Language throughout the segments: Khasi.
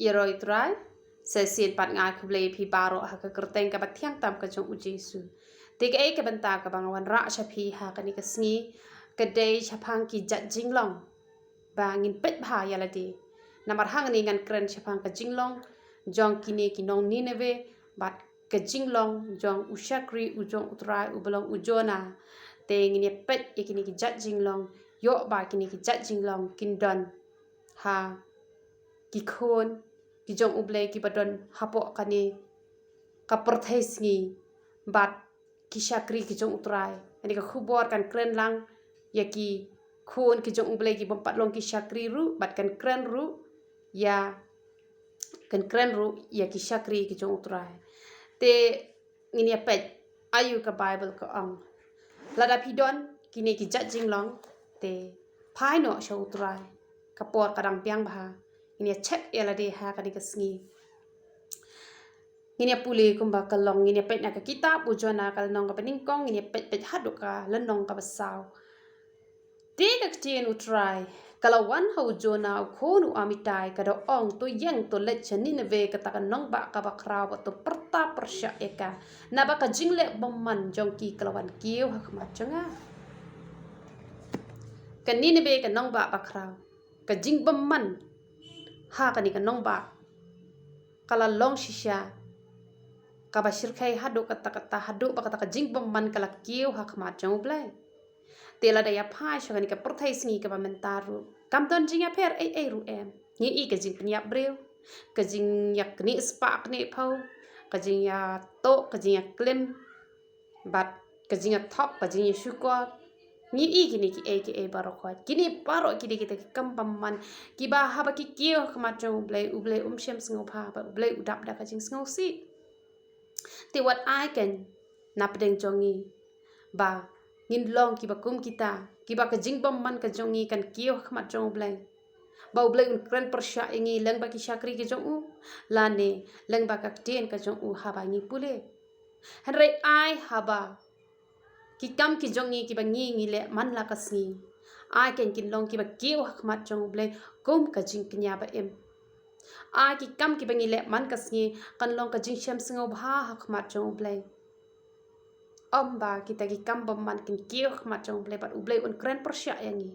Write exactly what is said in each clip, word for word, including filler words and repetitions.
Ïaroh ïa u Trai. Sa shisien pat nga ai khublei ïa phi baroh ha ka kyrteng kaba thiang tam ka jong u Jisu. Te kaei ka bynta kaba nga wanrah sha phi ha kane ka sngi, ka dei shaphang ki jait jinglong ba ngin peit bha ïa lade. Namar hangne ngan kren shaphang ka jinglong jong kine ki nong Nineveh bad ka jinglong jong u shakri u jong u Trai uba long u Jonah. Te ngin ïa peit ïa kine ki jait jinglong, ïoh ba kine ki jait jinglong kin don ha ki khun ki jong U Blei kiba don hapoh kane ka pyrthei sngi bad ki shakri ki jong u Trai. Kane ka khubor kan kren lang ïa ki khun ki jong U Blei ki bym pat long ki shakri ruh, bad kan kren ruh ïa, kan kren ruh ïa ki shakri ki jong u Trai. Te ngin ïa peit aïu ka Baibl ka ong. Lada phi don kine ki jait jinglong, te phai noh sha u Trai. Ka por ka dang biang bha. Ngin ïa check ïa lade ha kane ka sngi. Ngin ïa pule kumba ka long, ngin ïa peit na ka kitab u Jonah ka lynnong kaba nyngkong, ngin ïa peit peit haduh ka lynnong kaba saw. Te ka ktien u Trai ka la wan ha u Jonah u khun u Amittai, ka da ong, to ïeng, to leit sha Nineveh, kata ka nongbah kaba khraw, bad to pyrta pyrshah ïa ka, naba ka jingleh bymman jong ki ka la wan kiew ha khmat jong nga. Ka Nineveh ka nongbah ba khraw, ka jingbymman ha kane ka nongbah ka la long shisha kaba shyrkhei haduh katta katta, haduh ba kata ka jingbymman ka la kiew ha khmat jong U Blei. Te lada ïa phai sha kane ka pyrthei sngi kaba mynta ruh, kam don jingïapher ei ei ruh em. Ngi i ka jingpynïap briew, ka jingïaknieh spah knieh phew, ka jingïatoh, ka jingïaklim, bad ka jingïathok, ka jingïashukor. Ngi i kine kiei kiei baroh khoit. Kine baroh ki dei kita ki kam bymman kiba haba ki kiew ha khmat jong U Blei, U Blei um shem sngewbha, bad U Blei u dap da ka jingsngewsih. Te wat ai kein na pdeng jong ngi ba ngin long kiba kum kita, kiba ka jingbymman ka jong ngi kan kiew ha khmat jong U Blei, ba U Blei un kren pyrshah ïa ngi lyngba ki shakri ki jong u, lane lyngba ka ktien ka jong u haba ngi pule. Hynrei ai haba ki kam ki jong ngi kiba ngi ngi leh man la ka sngi, ai kein kin long kiba kiew ha khmat jong U Blei kum ka jingkñia ba im. Ai ki kam kiba ngi leh man ka sngi kan long ka jingshem sngewbha ha khmat jong U Blei. Ym ba kita ki kam bymman kin kiew ha khmat jong U Blei bad U Blei un kren pyrshah ïa ngi.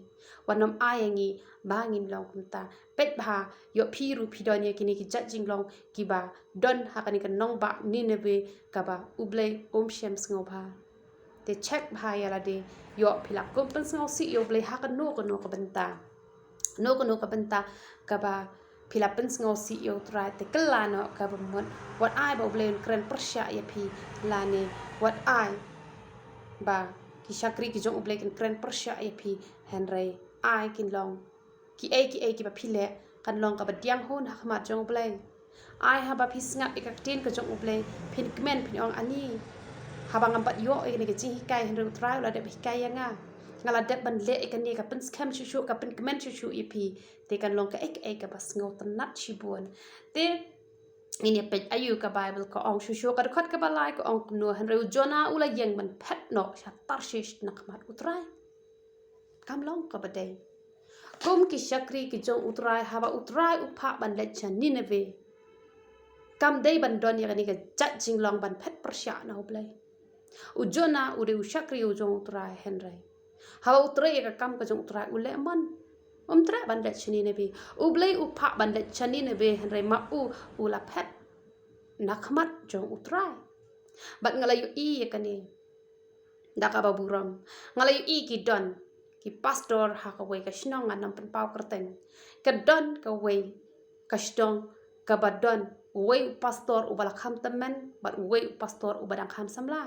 Wat nym ai ïa ngi ba ngin long kumta. Peit bha, ïoh phi ruh phi don ïa kine ki jait jinglong kiba don ha kane ka nongbah Nineveh kaba U Blei um shem sngewbha. Te check bha ïa lade, ïoh phi la kum pynsngewsih ïa U Blei ha kano kano ka bynta. Kano kano ka bynta kaba phi la pynsngewsih ïa U Trai, te kylla noh kaba mut. Wat ai ba U Blei un kren pyrshah ïa phi, lane wat ai ba ki shakri ki jong U Blei kin kren pyrshah ïa phi, hynrei ai kin long kiei kiei kiba phi leh kan long kaba diang hun ha khmat jong U Blei. Ai haba phi sngap ïa ka ktien ka jong U Blei, phin kmen phin ong, ani, haba ngam pat ïoh ïa kane ka jinghikai hynrei U Trai u la dep hikai ïa nga, nga la dep ban leh ïa kane, ka pynskhem shuh shuh, ka pynkmen shuh shuh ïa phi. Te kan long kaei kaei kaba sngewtynnat shibun. Te ngin ïa peit aïu ka Baibl ka ong shuh shuh, ka dkhot kaba lai ka ong kumno, hynrei u Jonah u la ïeng ban phet noh sha Tarshish na khmat U Trai. Kam long kaba dei. Kum ki shakri ki jong U Trai, haba U Trai u phah ban leit sha Nineveh, kam dei ban don ïa kane ka jait jinglong ban phet pyrshah na U Blei. U Jonah u dei u shakri u jong U Trai, hynrei haba u trei ïa ka kam ka jong U Trai u leh mon. Um treh ban leit sha Nineveh. U Blei u phah ban leit sha Nineveh, hynrei ma u u la phet na khmat jong U Trai. Bad nga la ïohi ïa kane da kaba burom. Nga la ïohi ki don ki pastor ha kawei ka shnong, ngan ym pynpaw kyrteng. Ka don kawei ka shnong kaba don uwei u pastor uba la kham tymmen bad uwei u pastor uba dang kham samla.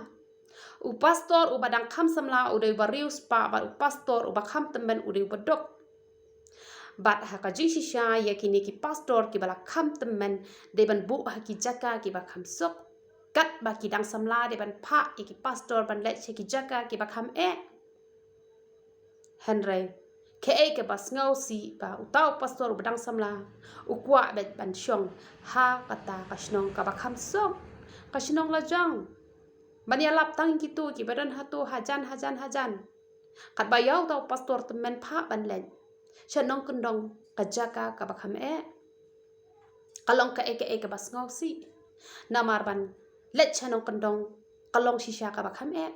U pastor uba dang kham samla u dei uba riewspah bad u pastor uba kham tymmen u dei uba duk. Bad ha ka jingshisha ïa kine ki pastor kiba la kham tymmen dei ban buh ha ki jaka kiba kham suk. Katba ki dang samla dei ban phah ïa ki pastor ban leit sha ki jaka kiba kham eh. Hynrei kaei kaba sngewsih ba uta u pastor uba dang samla u kwah beit ban shong ha kata ka shnong kaba kham suk, ka shnong lajong, ban ïalap tang kito kiba don hato hajan hajan hajan. Katba ïa uta u pastor tymmen phah ban leit sha nongkyndong ka jaka kaba kham eh. ka long kaei kaei kaba sngewsih. Namar ban leit sha nongkyndong ka long shisha kaba kham eh.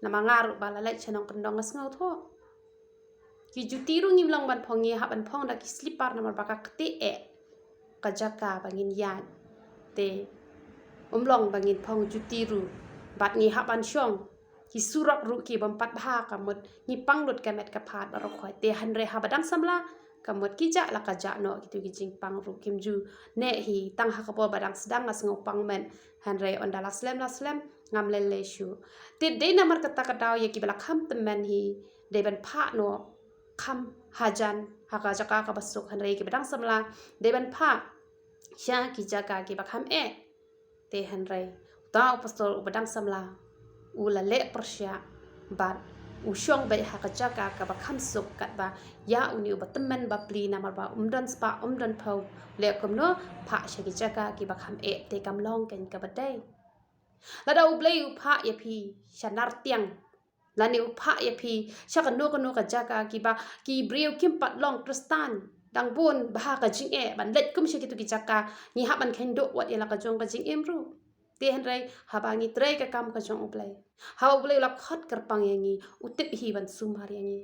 Namar nga ruh ba la leit sha nongkyndong nga sngewthuh. Ki juti ruh ngim long ban phong, ngi hap ban phong da ki slipar namar ba ka kti eh ka jaka ba ngin ïaid. Te ym long ba ngin phong juti ruh bad ngi hap ban shong. Ki surok ruh ki bym pat bha, ka mut ngi pang lut ka met ka phad baroh khoit. Te hynrei haba dang samla ka mut ki jah la ka jah noh, kito ki jingpang ruh kim ju neh hi. Tang ha ka por ba dang sdang nga sngew pang met, hynrei ynda la slem la slem ngam lei lei shuh. Te dei namar kata ka daw ïa kiba la kham tymmen hi dei ban phah noh kham hajan ha ka jaka kaba suk, hynrei kiba dang samla dei ban phah sha ki jaka kiba kham eh. Te hynrei uta u pastor uba dang samla u la leh pyrshah bad u shong beit ha ka jaka kaba kham suk katba ïa une uba tymmen bapli, namar ba um don spah um don phew. Leh kumno? Phah sha ki jaka kiba kham eh. Te kam long kein kaba dei. Lada U Blei u phah ïa phi sha nar tiang, lane u phah ïa phi sha kano kano ka jaka kiba ki briew kim pat long Khristan, dang bun bha ka jingeh ban leit kum sha kito ki jaka. Ngi hap ban kheiñ duh wat ïa la ka jong ka jingim ruh. Te hynrei haba ngi trei ka kam ka jong U Blei, haba U Blei u la khot kyrpang ïa ngi, u tip hi ban sumar ïa ngi.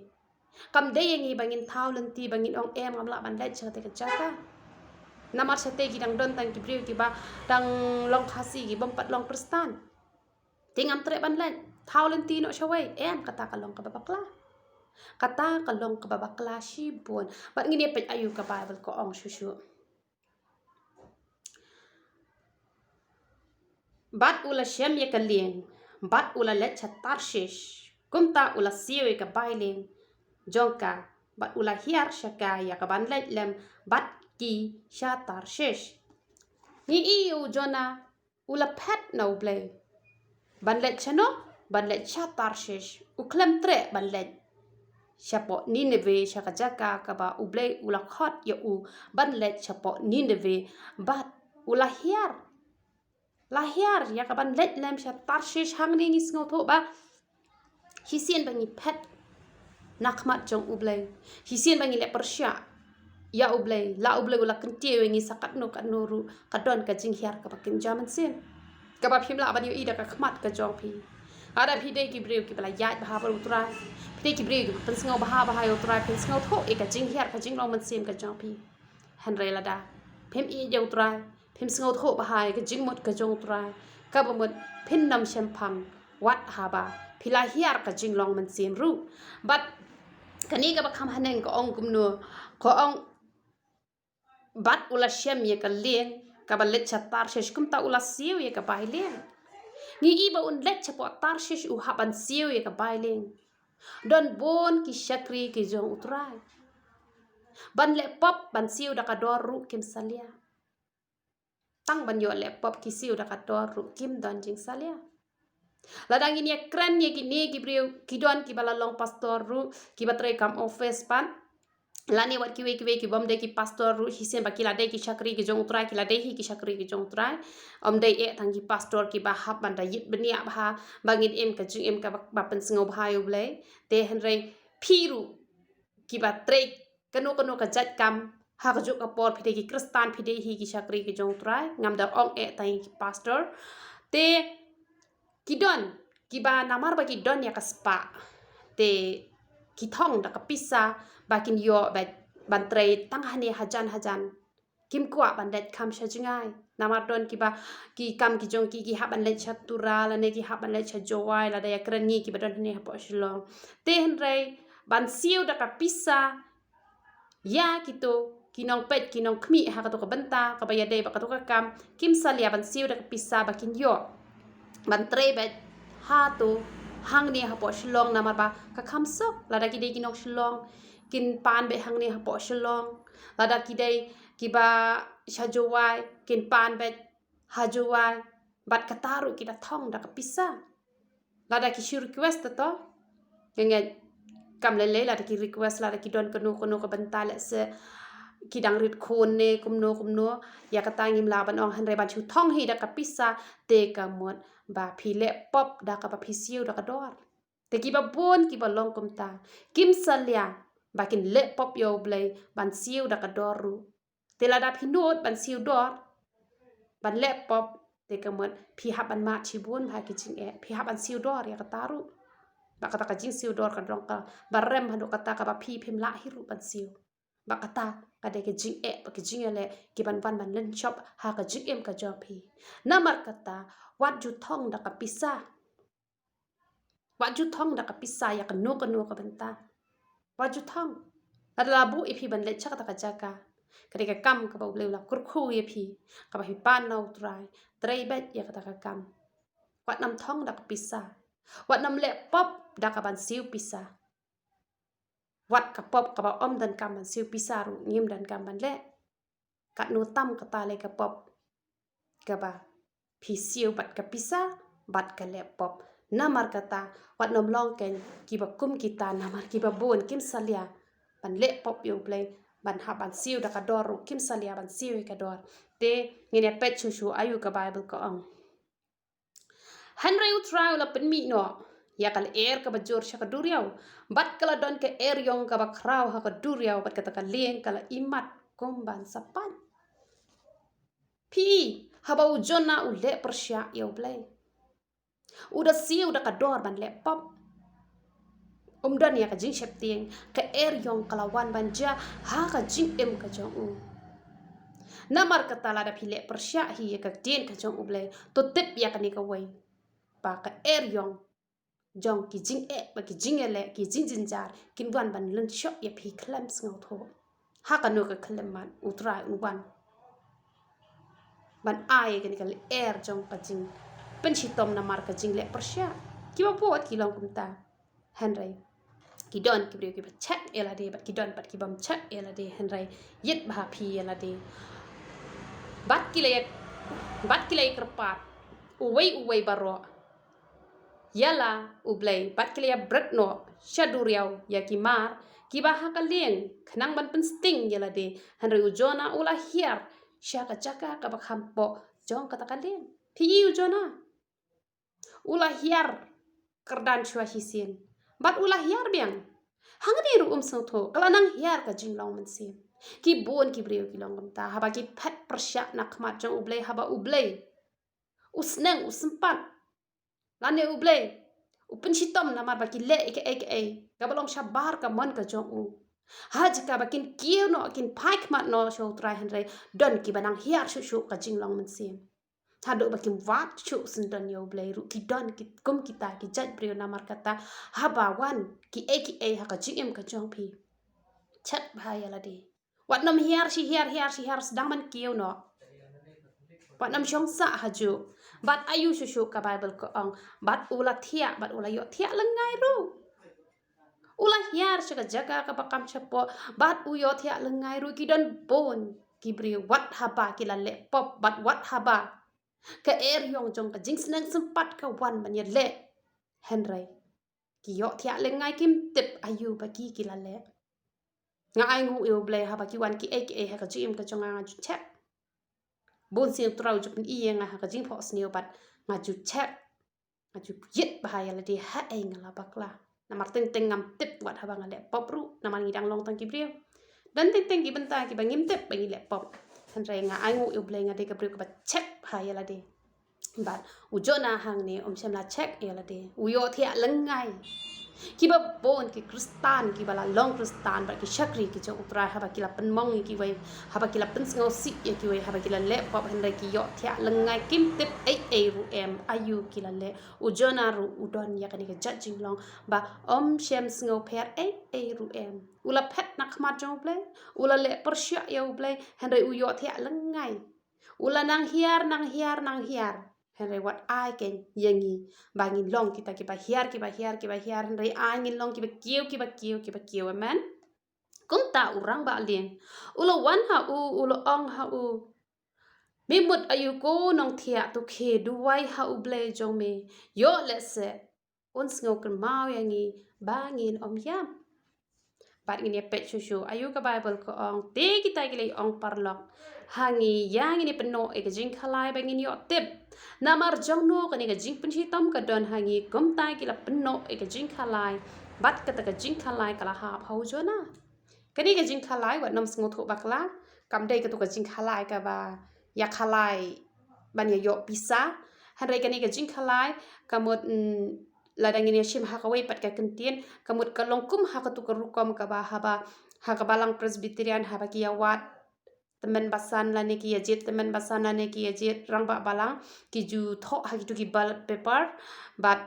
Kam dei ïa ngi ba ngin thaw lynti ba ngin ong, em, ngam lah ban leit sha kata ka jaka. Namar shatei ki dang don tang ki briew kiba dang long Khasi, ki bym pat long Khristan. Te ngam treh ban leit. Thaw lynti noh shawei. Em, kata ka long kaba bakla. Kata ka long kaba bakla shibun. Bad ngin ïa peit aïu ka Baibl ka ong shuh shuh. Bad u la shem ïa ka lieng, bad u la leit sha Tarshish. Kumta u la siew ïa ka bailieng jong ka, bad u la hiar sha ka ïa ka ban leit lem bad ki sha Tarshish. Ngi i u Jonah u la phet na U Blei ban leit shano? Ban leit sha Tarshish. U khlem treh ban leit shapoh Nineveh, sha ka jaka kaba U Blei u la khot ïa u ban leit shapoh Nineveh. Bad u la hiar, la hiar ïa ka ban leit lem sha Tarshish. Hangne ngi sngewthuh ba shisien ba ngi phet na khmat jong U Blei, shisien ba ngi leh pyrshah ïa U Blei, la U Blei u la kyntiew ïa ngi sa katno katno ruh, ka don ka jinghiar kaba kynja mynsiem kaba phim lah ban ïohi da ka khmat ka jong phi. Lada phi dei ki briew kiba la ïaid bha bad U Trai, phi dei ki briew kiba pynsngew bha bha ïa U Trai, phin sngewthuh ïa ka jinghiar ka jinglong mynsiem ka jong phi. Hynrei lada phim ïeit ïa U Trai, phim sngewthuh bha ïa ka jingmut ka jong U Trai, kaba mut phin nym shemphang wat haba phi la hiar ka jinglong mynsiem ruh. Bad kane kaba kham haneng ka ong kumno? Ka ong, bad u la shem ïa ka lieng kaba leit sha Tarshish, kumta u la siew ïa ka bailieng. Ngi i ba un leit shapoh Tarshish u hap ban siew ïa ka bailieng. Don bun ki shakri ki jong U Trai. Ban leh pop ban siew da ka dor ruh kim salia. Tang ban ïoh leh pop ki siew da ka dor ruh kim don jingsalia. Lada ngin ïa kren ïa kine ki briew, ki don kiba la long pastor ruh, kiba trei kam office pat, lane wat kiwei kiwei ki bym dei ki pastor ruh, shisien ba ki la dei ki shakri ki jong U Trai, ki la dei hi ki shakri ki jong U Trai. Ym dei eh tang ki pastor kiba hap ban da ïit bniah bha ba ngin im ka jingim kaba, ba pynsngew bha ïa U Blei. Te hynrei phi ruh kiba trei kano kano ka jait kam, ha kajuh ka por phi dei ki Khristan, phi dei hi ki shakri ki jong U Trai, ngam da ong eh tang ki pastor. Te ki don kiba namar ba ki don ïa ka spah, te ki thong da ka pisa ba kin ïoh ba ban trei tang hane hajan hajan. Kim kwah ban leit kam sha jngai. Namar don kiba, ki kam ki jong ki, ki hap ban leit sha Tura, lane ki hap ban leit sha Jowai, lada ïa kren ngi kiba don hane hapoh Shillong. Te hynrei ban siew da ka pisa ïa kito ki nongpeit ki nongkhmih ha kato ka bynta kaba ïadei bad kato ka kam, kim salia ban siew da ka pisa ba kin ïoh ban trei beit hato hangne hapoh Shillong, namar ba ka kham suk. Lada ki dei ki nong Shillong kin pan beit hangne hapoh Shillong, lada ki dei kiba sha Jowai kin pan beit ha Jowai. Bad kata ruh ki da thong da ka pisa. Lada ki shu request to, nga ngeit kam lei lei lada ki request, lada ki don kano kano ka bynta, lehse ki dang rit khun ne kumno kumno, ïa kata ngim lah ban ong, hynrei ban shu thong hi da ka pisa, te ka mut ba phi leh pop da kaba phi siew da ka dor. Te kiba bun kiba long kumta, kim salia ba kin leh pop ïa U Blei ban siew da ka dor ruh. Te lada phi nud ban siew dor, ban leh pop, te ka mut phi hap ban mad shibun bha ki jingeh, phi hap ban siew dor ïa kata ruh. Ba kata ka jingsiew dor ka long kaba rem haduh katta kaba phi phim lah hi ruh ban siew. Ba kata ka dei ka jingeh, ba ka jingeh leh ki ban wan ban lynshop ha ka jingim ka jong phi. Namar kata, wat ju thong da ka pisa. Wat ju thong da ka pisa ïa kano kano ka bynta. Wat ju thong. Lada la buh ïa phi ban leit sha kata ka jaka, ka dei ka kam kaba U Blei u la kyrkhu ïa phi, kaba phi pan na U Trai, trei beit ïa kata ka kam. Wat nym thong da ka pisa. Wat nym leh pop da ka ban siew pisa. Wat ka pop kaba ym donkam ban siew pisa ruh ngim donkam ban leh. Katno tam kata lei ka pop kaba phi siew bad ka pisa bad ka leh pop. Namar kata, wat nym long kein kiba kum kita, namar kiba bun kim salia ban leh pop ïa U Blei, ban hap ban siew da ka dor ruh kim salia ban siew ïa ka dor. Te ngin ïa peit shuh shuh aïu ka Baibl ka ong. Hynrei U Trai u la pynmih noh ïa ka lyer kaba jur sha ka duriaw, bad ka la don ka eriong kaba khraw ha ka duriaw, bad kata ka lieng ka la imat kum ban sa pait. Phi, haba u Jonah u leh pyrshah ïa U Blei, u da siew da ka dor ban leh pop. Um don ïa ka jingsheptieng, ka eriong ka la wan ban jia ha ka jingim ka jong u. Namar kata, lada phi leh pyrshah hi ïa ka ktien ka jong U Blei, to tip ïa kane kawei, ba ka eriong jong ki jingeh, ba ki jingeh leh, ki jingjynjar kin wan ban lynshop ïa phi khlem sngewthuh. Ha kano ka khyllipmat U Trai un wan ban ai kane ka lyer jong ka jingpynshitom namar ka jingleh pyrshah? Kiba bun ki long kumta. Hynrei ki don ki briew kiba check ïa lade, bad ki don pat ki bym check ïa lade. Hynrei ïeit bha phi ïa lade. Bad ki la ïa, bad ki la ïa kyrpad uwei uwei baroh ïa la U Blei, bad ki la ïa bret noh sha duriaw ïa ki mar kiba ha ka lieng, khnang ban pynsting ïa lade. Hynrei u Jonah u la hiar sha ka jaka kaba kham poh jong kata ka lieng. Phi i u Jonah u la hiar kyrdan shuwa shisien, bad u la hiar biang. Hangne ruh um sngewthuh, ka la nang hiar ka jinglong mynsiem. Ki bun ki briew ki long kumta, haba ki phet pyrshah na khmat jong U Blei, haba U Blei u sneng, u sympat, lane U Blei u pynshitom namar ba ki leh ïa kaei kaei kaba long shabar ka mon ka jong u. Ha jaka ba kin kiew noh, kin phai khmat noh sha U Trai, hynrei don kiba nang hiar shuh shuh ka jinglong mynsiem, haduh ba kim wad shuh syndon ïa U Blei ruh. Ki don ki kum kita ki jait briew. Namar kata, haba wan kiei kiei ha ka jingim ka jong phi, check bha ïa lade. Wat nym hiar shi hiar, hiar shi hiar sdang ban kiew noh. Wat nym shong sah hajuh. Bad aïu shuh shuh ka Baibl ka ong, bad u la thiah, bad u la ïohthiah lyngngai ruh. U la hiar sha ka jaka kaba kham shapoh, bad u ïohthiah lyngngai ruh. Ki don bun ki briew, wat haba ki la leh pop, bad wat haba ka eriong jong ka jingsneng sympat ka wan ban ïaleh, hynrei ki ïohthiah lyngngai, kim tip aïu ba ki ki la leh. Nga ainguh ïa U Blei, haba ki wan kiei kiei ha ka jingim ka jong nga, nga ju check. Bun sien U Trai u ju pyni ïa nga ha ka jingphohsniew, bad nga ju check, nga ju ïeit bha ïa lade haei nga la bakla. Namar teng teng ngam tip wat haba nga leh pop ruh, namar ngi dang long tang ki briew. Don teng teng ki bynta kiba ngim tip ba ngi leh pop. Hynrei nga ainguh ïa U Blei, nga dei ka briew kaba check bha ïa lade. Bad u Jonah hangne um shym la check ïa lade, u ïohthiah lyngngai. Kiba bun ki Khristan kiba la long Khristan bad ki shakri ki jong U Trai, haba ki la pynmong ïa kiwei, haba ki la pynsngewsih ïa kiwei, haba ki la leh pop, hynrei ki ïohthiah lyngngai, kim tip ei ei ruh em aïu ki la leh. U Jonah ruh u don ïa kane ka jait jinglong ba um shym sngewpher ei ei ruh em. U la phet na khmat jong U Blei, u la leh pyrshah ïa U Blei, hynrei u ïohthiah lyngngai. U la nang hiar, nang hiar, nang hiar. Hynrei wat ai kein ïa ngi ba ngin long kita kiba hiar, kiba hiar, kiba hiar, hynrei ai ngin long kiba kiew, kiba kiew, kiba kiew. Amen. Kumta u rangbah lieng u la wan ha u, u la ong ha u, me mut aïu ko nongthiah, to khie duwai ha U Blei jong me, ïoh lehse un sngewkynmaw ïa ngi ba ngin ym ïap. Bad ngin ïa peit shuh shuh aïu ka Baibl ka ong. Te kita ki la ong paralok ha ngi, ïa ngin ïa pynnoh ïa ka jingkhalai ba ngin ïoh tip namar jong no kane ka jingpynshitom ka don ha ngi. Kumta ki la pynnoh ïa ka jingkhalai, bad kata ka jingkhalai ka la hap ha u Jonah. Kane ka jingkhalai wat nym sngewthuh bakla, kam dei katu ka jingkhalai kaba ïa khalai ban ïa ïoh pisa. Hynrei kane ka jingkhalai ka mut, mm, lada ngin ïa shim ha kawei pat ka kyntien, ka mut ka long kum ha katu ka rukom kaba haba ha ka balang Presbyterian haba ki ïa wad tymmen basan lane ki ïa jied tymmen basan lane ki ïa jied rangbah balang, ki ju thoh ha kitu ki ballot paper bad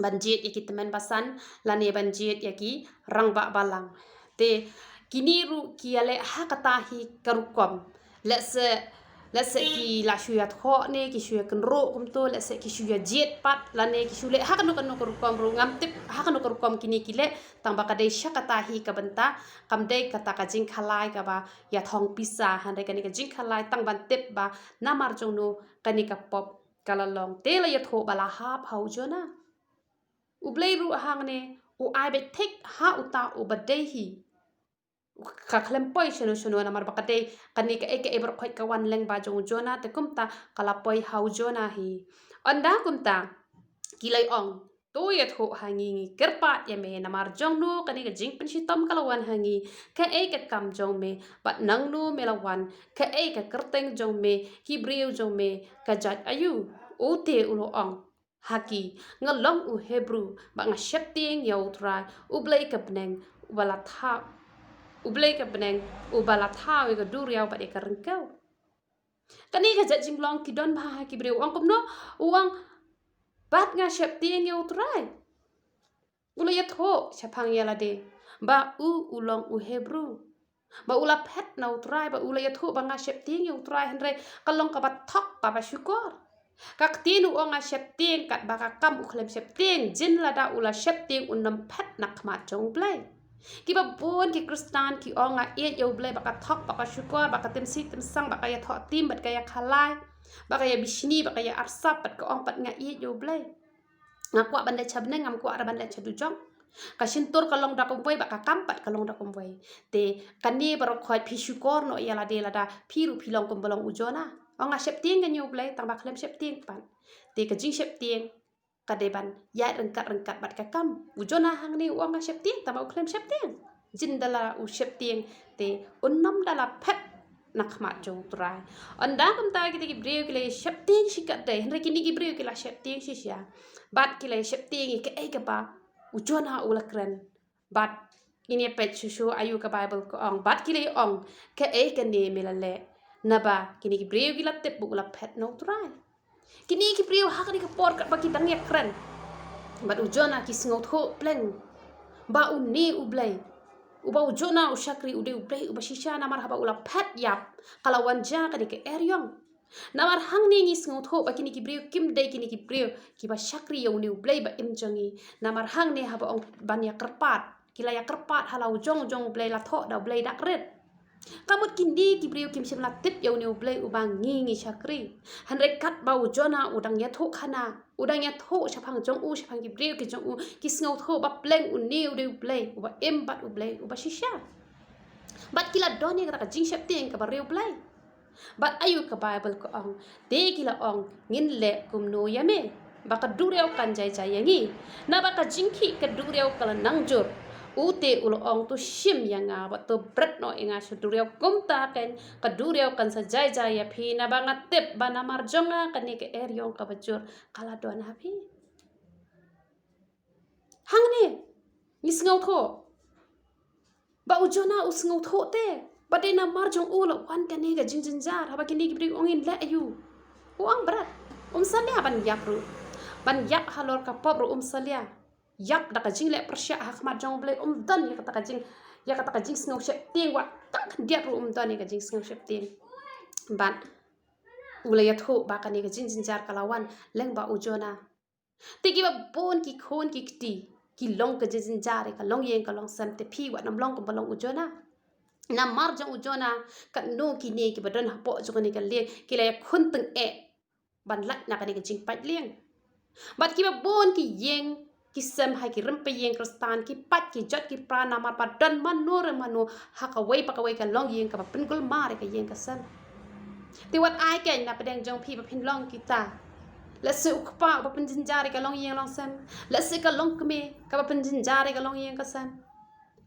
ban jied ïa ki tymmen basan lane ban jied ïa ki rangbah balang. Te kine ruh ki ïa leh ha kata hi ka rukom. Lehse, lehse ki la shu ïa thoh ne ki shu ïa kynroh kumto, lehse ki shu ïa jied pat lane ki shu leh ha kano kano ka rukom ruh, ngam tip ha kano ka rukom kine ki leh, tang ba ka dei sha kata hi ka bynta, kam dei kata ka jingkhalai kaba ïa thong pisa. Hynrei kane ka jingkhalai tang ban tip ba namar jong no kane ka pop ka la long. Te la ïathuh ba la hap ha u Jonah. U Blei ruh hangne u ai beit thik ha uta uba dei hi. Ka khlem poi shano shano namar ba ka dei kane kaei kaei baroh khoit ka wan lyngba jong u Jonah, te kumta ka la poi ha u Jonah hi. Ynda kumta ki la ong, to ïathuh ha ngi, ngi kyrpad ïa me, namar jong no kane ka jingpynshitom ka la wan ha ngi? Kaei ka kam jong me bad nangno me la wan? Kaei ka kyrteng jong me? Ki briew jong me ka jait aïu? Ute u la ong ha ki, nga long u Hebru bad nga sheptieng ïa u Trai, u Blei ka bneng uba la thaw, u Blei ka bneng uba la thaw ïa ka duriaw bad ïa ka ryngkew. Kane ka jait jinglong ki don bha ha ki briew. U ong kumno? U ong, bad nga sheptieng ïa u Trai. U la ïathuh shaphang ïa lade ba u u long u Hebru, ba u la phet na u Trai, ba u la ïathuh ba nga sheptieng ïa u Trai, hynrei ka long kaba thok kaba shukor. Ka ktien u ong nga sheptieng katba ka kam u khlem sheptieng, jin lada u la sheptieng un ym phet na khmat jong u Blei. Kiba bun ki Khristan ki ong nga ïeit ïa u Blei, ba ka thok ba ka shukor, ba ka tim sih tim sang, ba ka ïathoh tim bad ka ïakhalai, ba ka ïabishni, ba ka ïa arsap bad ka ong pat nga ïeit ïa u Blei. Nga kwah ban leit sha bneng, ngam kwah re ban leit sha dujok. Ka shyntur ka long da kumwei bad ka kam pat ka long da kumwei. Te kane baroh khoit phi shukor noh ïa lade lada phi ruh phi long kumba long u Jonah. Ong nga sheptieng kane u Blei, tang ba khlem sheptieng pat. Te ka jingsheptieng ka dei ban ïaid ryngkat ryngkat bad ka kam. U Jonah hangne u ong nga sheptieng, tang ba u khlem sheptieng. Jin da la u sheptieng te un ym da la phet na khmat jong u Trai. Ynda kumta kita ki briew ki la sheptieng shi katdei, hynrei kine ki briew ki la sheptieng shisha. Bad ki la sheptieng ïa kaei kaba u Jonah u la kren. Bad ngin ïa peit shuh shuh aïu ka Baibl ka ong. Bad ki la ong, kaei kane me la leh? Naba kine ki briew ki la tip ba u la phet na u Trai. Kine ki briew ha kane ka por katba ki dang ïakren bad u Jonah ki sngewthuh pleng ba une u Blei uba u Jonah u shakri u dei u Blei uba shisha, namar haba u la phet ïap ka la wan jia kane ka eriong. Namar hangne ngi sngewthuh ba kine ki briew kim dei kine ki briew kiba shakri ïa une u Blei ba im jong ngi. Namar hangne haba ong ban ïakyrpad, ki la ïakyrpad ha la u jong jong u Blei, la thoh da u Blei dak rit. Ka mut kine ki briew kim shym la tip ïa une u Blei uba ngi ngi shakri. Hynrei katba u Jonah u dang ïathuh khana, u dang ïathuh shaphang jong u, shaphang ki briew ki jong u, ki sngewthuh ba pleng une u dei u Blei uba im bad u Blei uba shisha. Bad ki la don ïa kata ka jingsheptieng kaba riewblei. Bad aïu ka Baibl ka ong? Te ki la ong, ngin leh kumno ïa me ba ka duriaw kan jai jai ïa ngi? Naba ka jingkhih ka duriaw ka la nang jur. U te u la ong, to shim ïa nga bad to bret noh ïa nga sha duriaw, kumta keiñ ka duriaw kan sa jai jai ïa phi, naba nga tip ba namar jong nga kane ka eriong kaba jur ka la don ha phi. Hangne ngi sngewthuh ba u Jonah u sngewthuh te ba dei namar jong u la wan kane ka jingjynjar. Haba kine ki briew ong, ngin leh aïu? U ong bret, um salia ban ïap ruh, ban ïap halor ka pop ruh um salia. Ïap da ka jingleh pyrshah ha khmat jong u Blei, um don ïa kata ka jing, ïa kata ka jingsngewsheptieng, wat tang khyndiat ruh um don ïa ka jingsngewsheptieng. Bad u la ïathuh ba kane ka jingjynjar ka la wan lyngba u Jonah. Te kiba bun ki khun ki kti ki long ka jingjynjar ïa ka longïing ka longsem, te phi wat nym long kumba long u Jonah. Namar jong u Jonah, katno kine kiba don hapoh jong kane ka lieng ki la ïakhun tyngeh ban lait na kane ka jingpait lieng. Bad kiba bun ki ïing ki sem ha ki rympei ïing Khristan ki pait ki jot ki pra namar ba don mano re mano ha kawei pa kawei ka longïing kaba pynkulmar ïa ka ïing ka sem. Te wat ai keiñ na pdeng jong phi ba phin long kita. Lehse u kpa uba pynjynjar ïa ka longïing longsem, lehse ka longkmie kaba pynjynjar ïa ka longïing ka sem.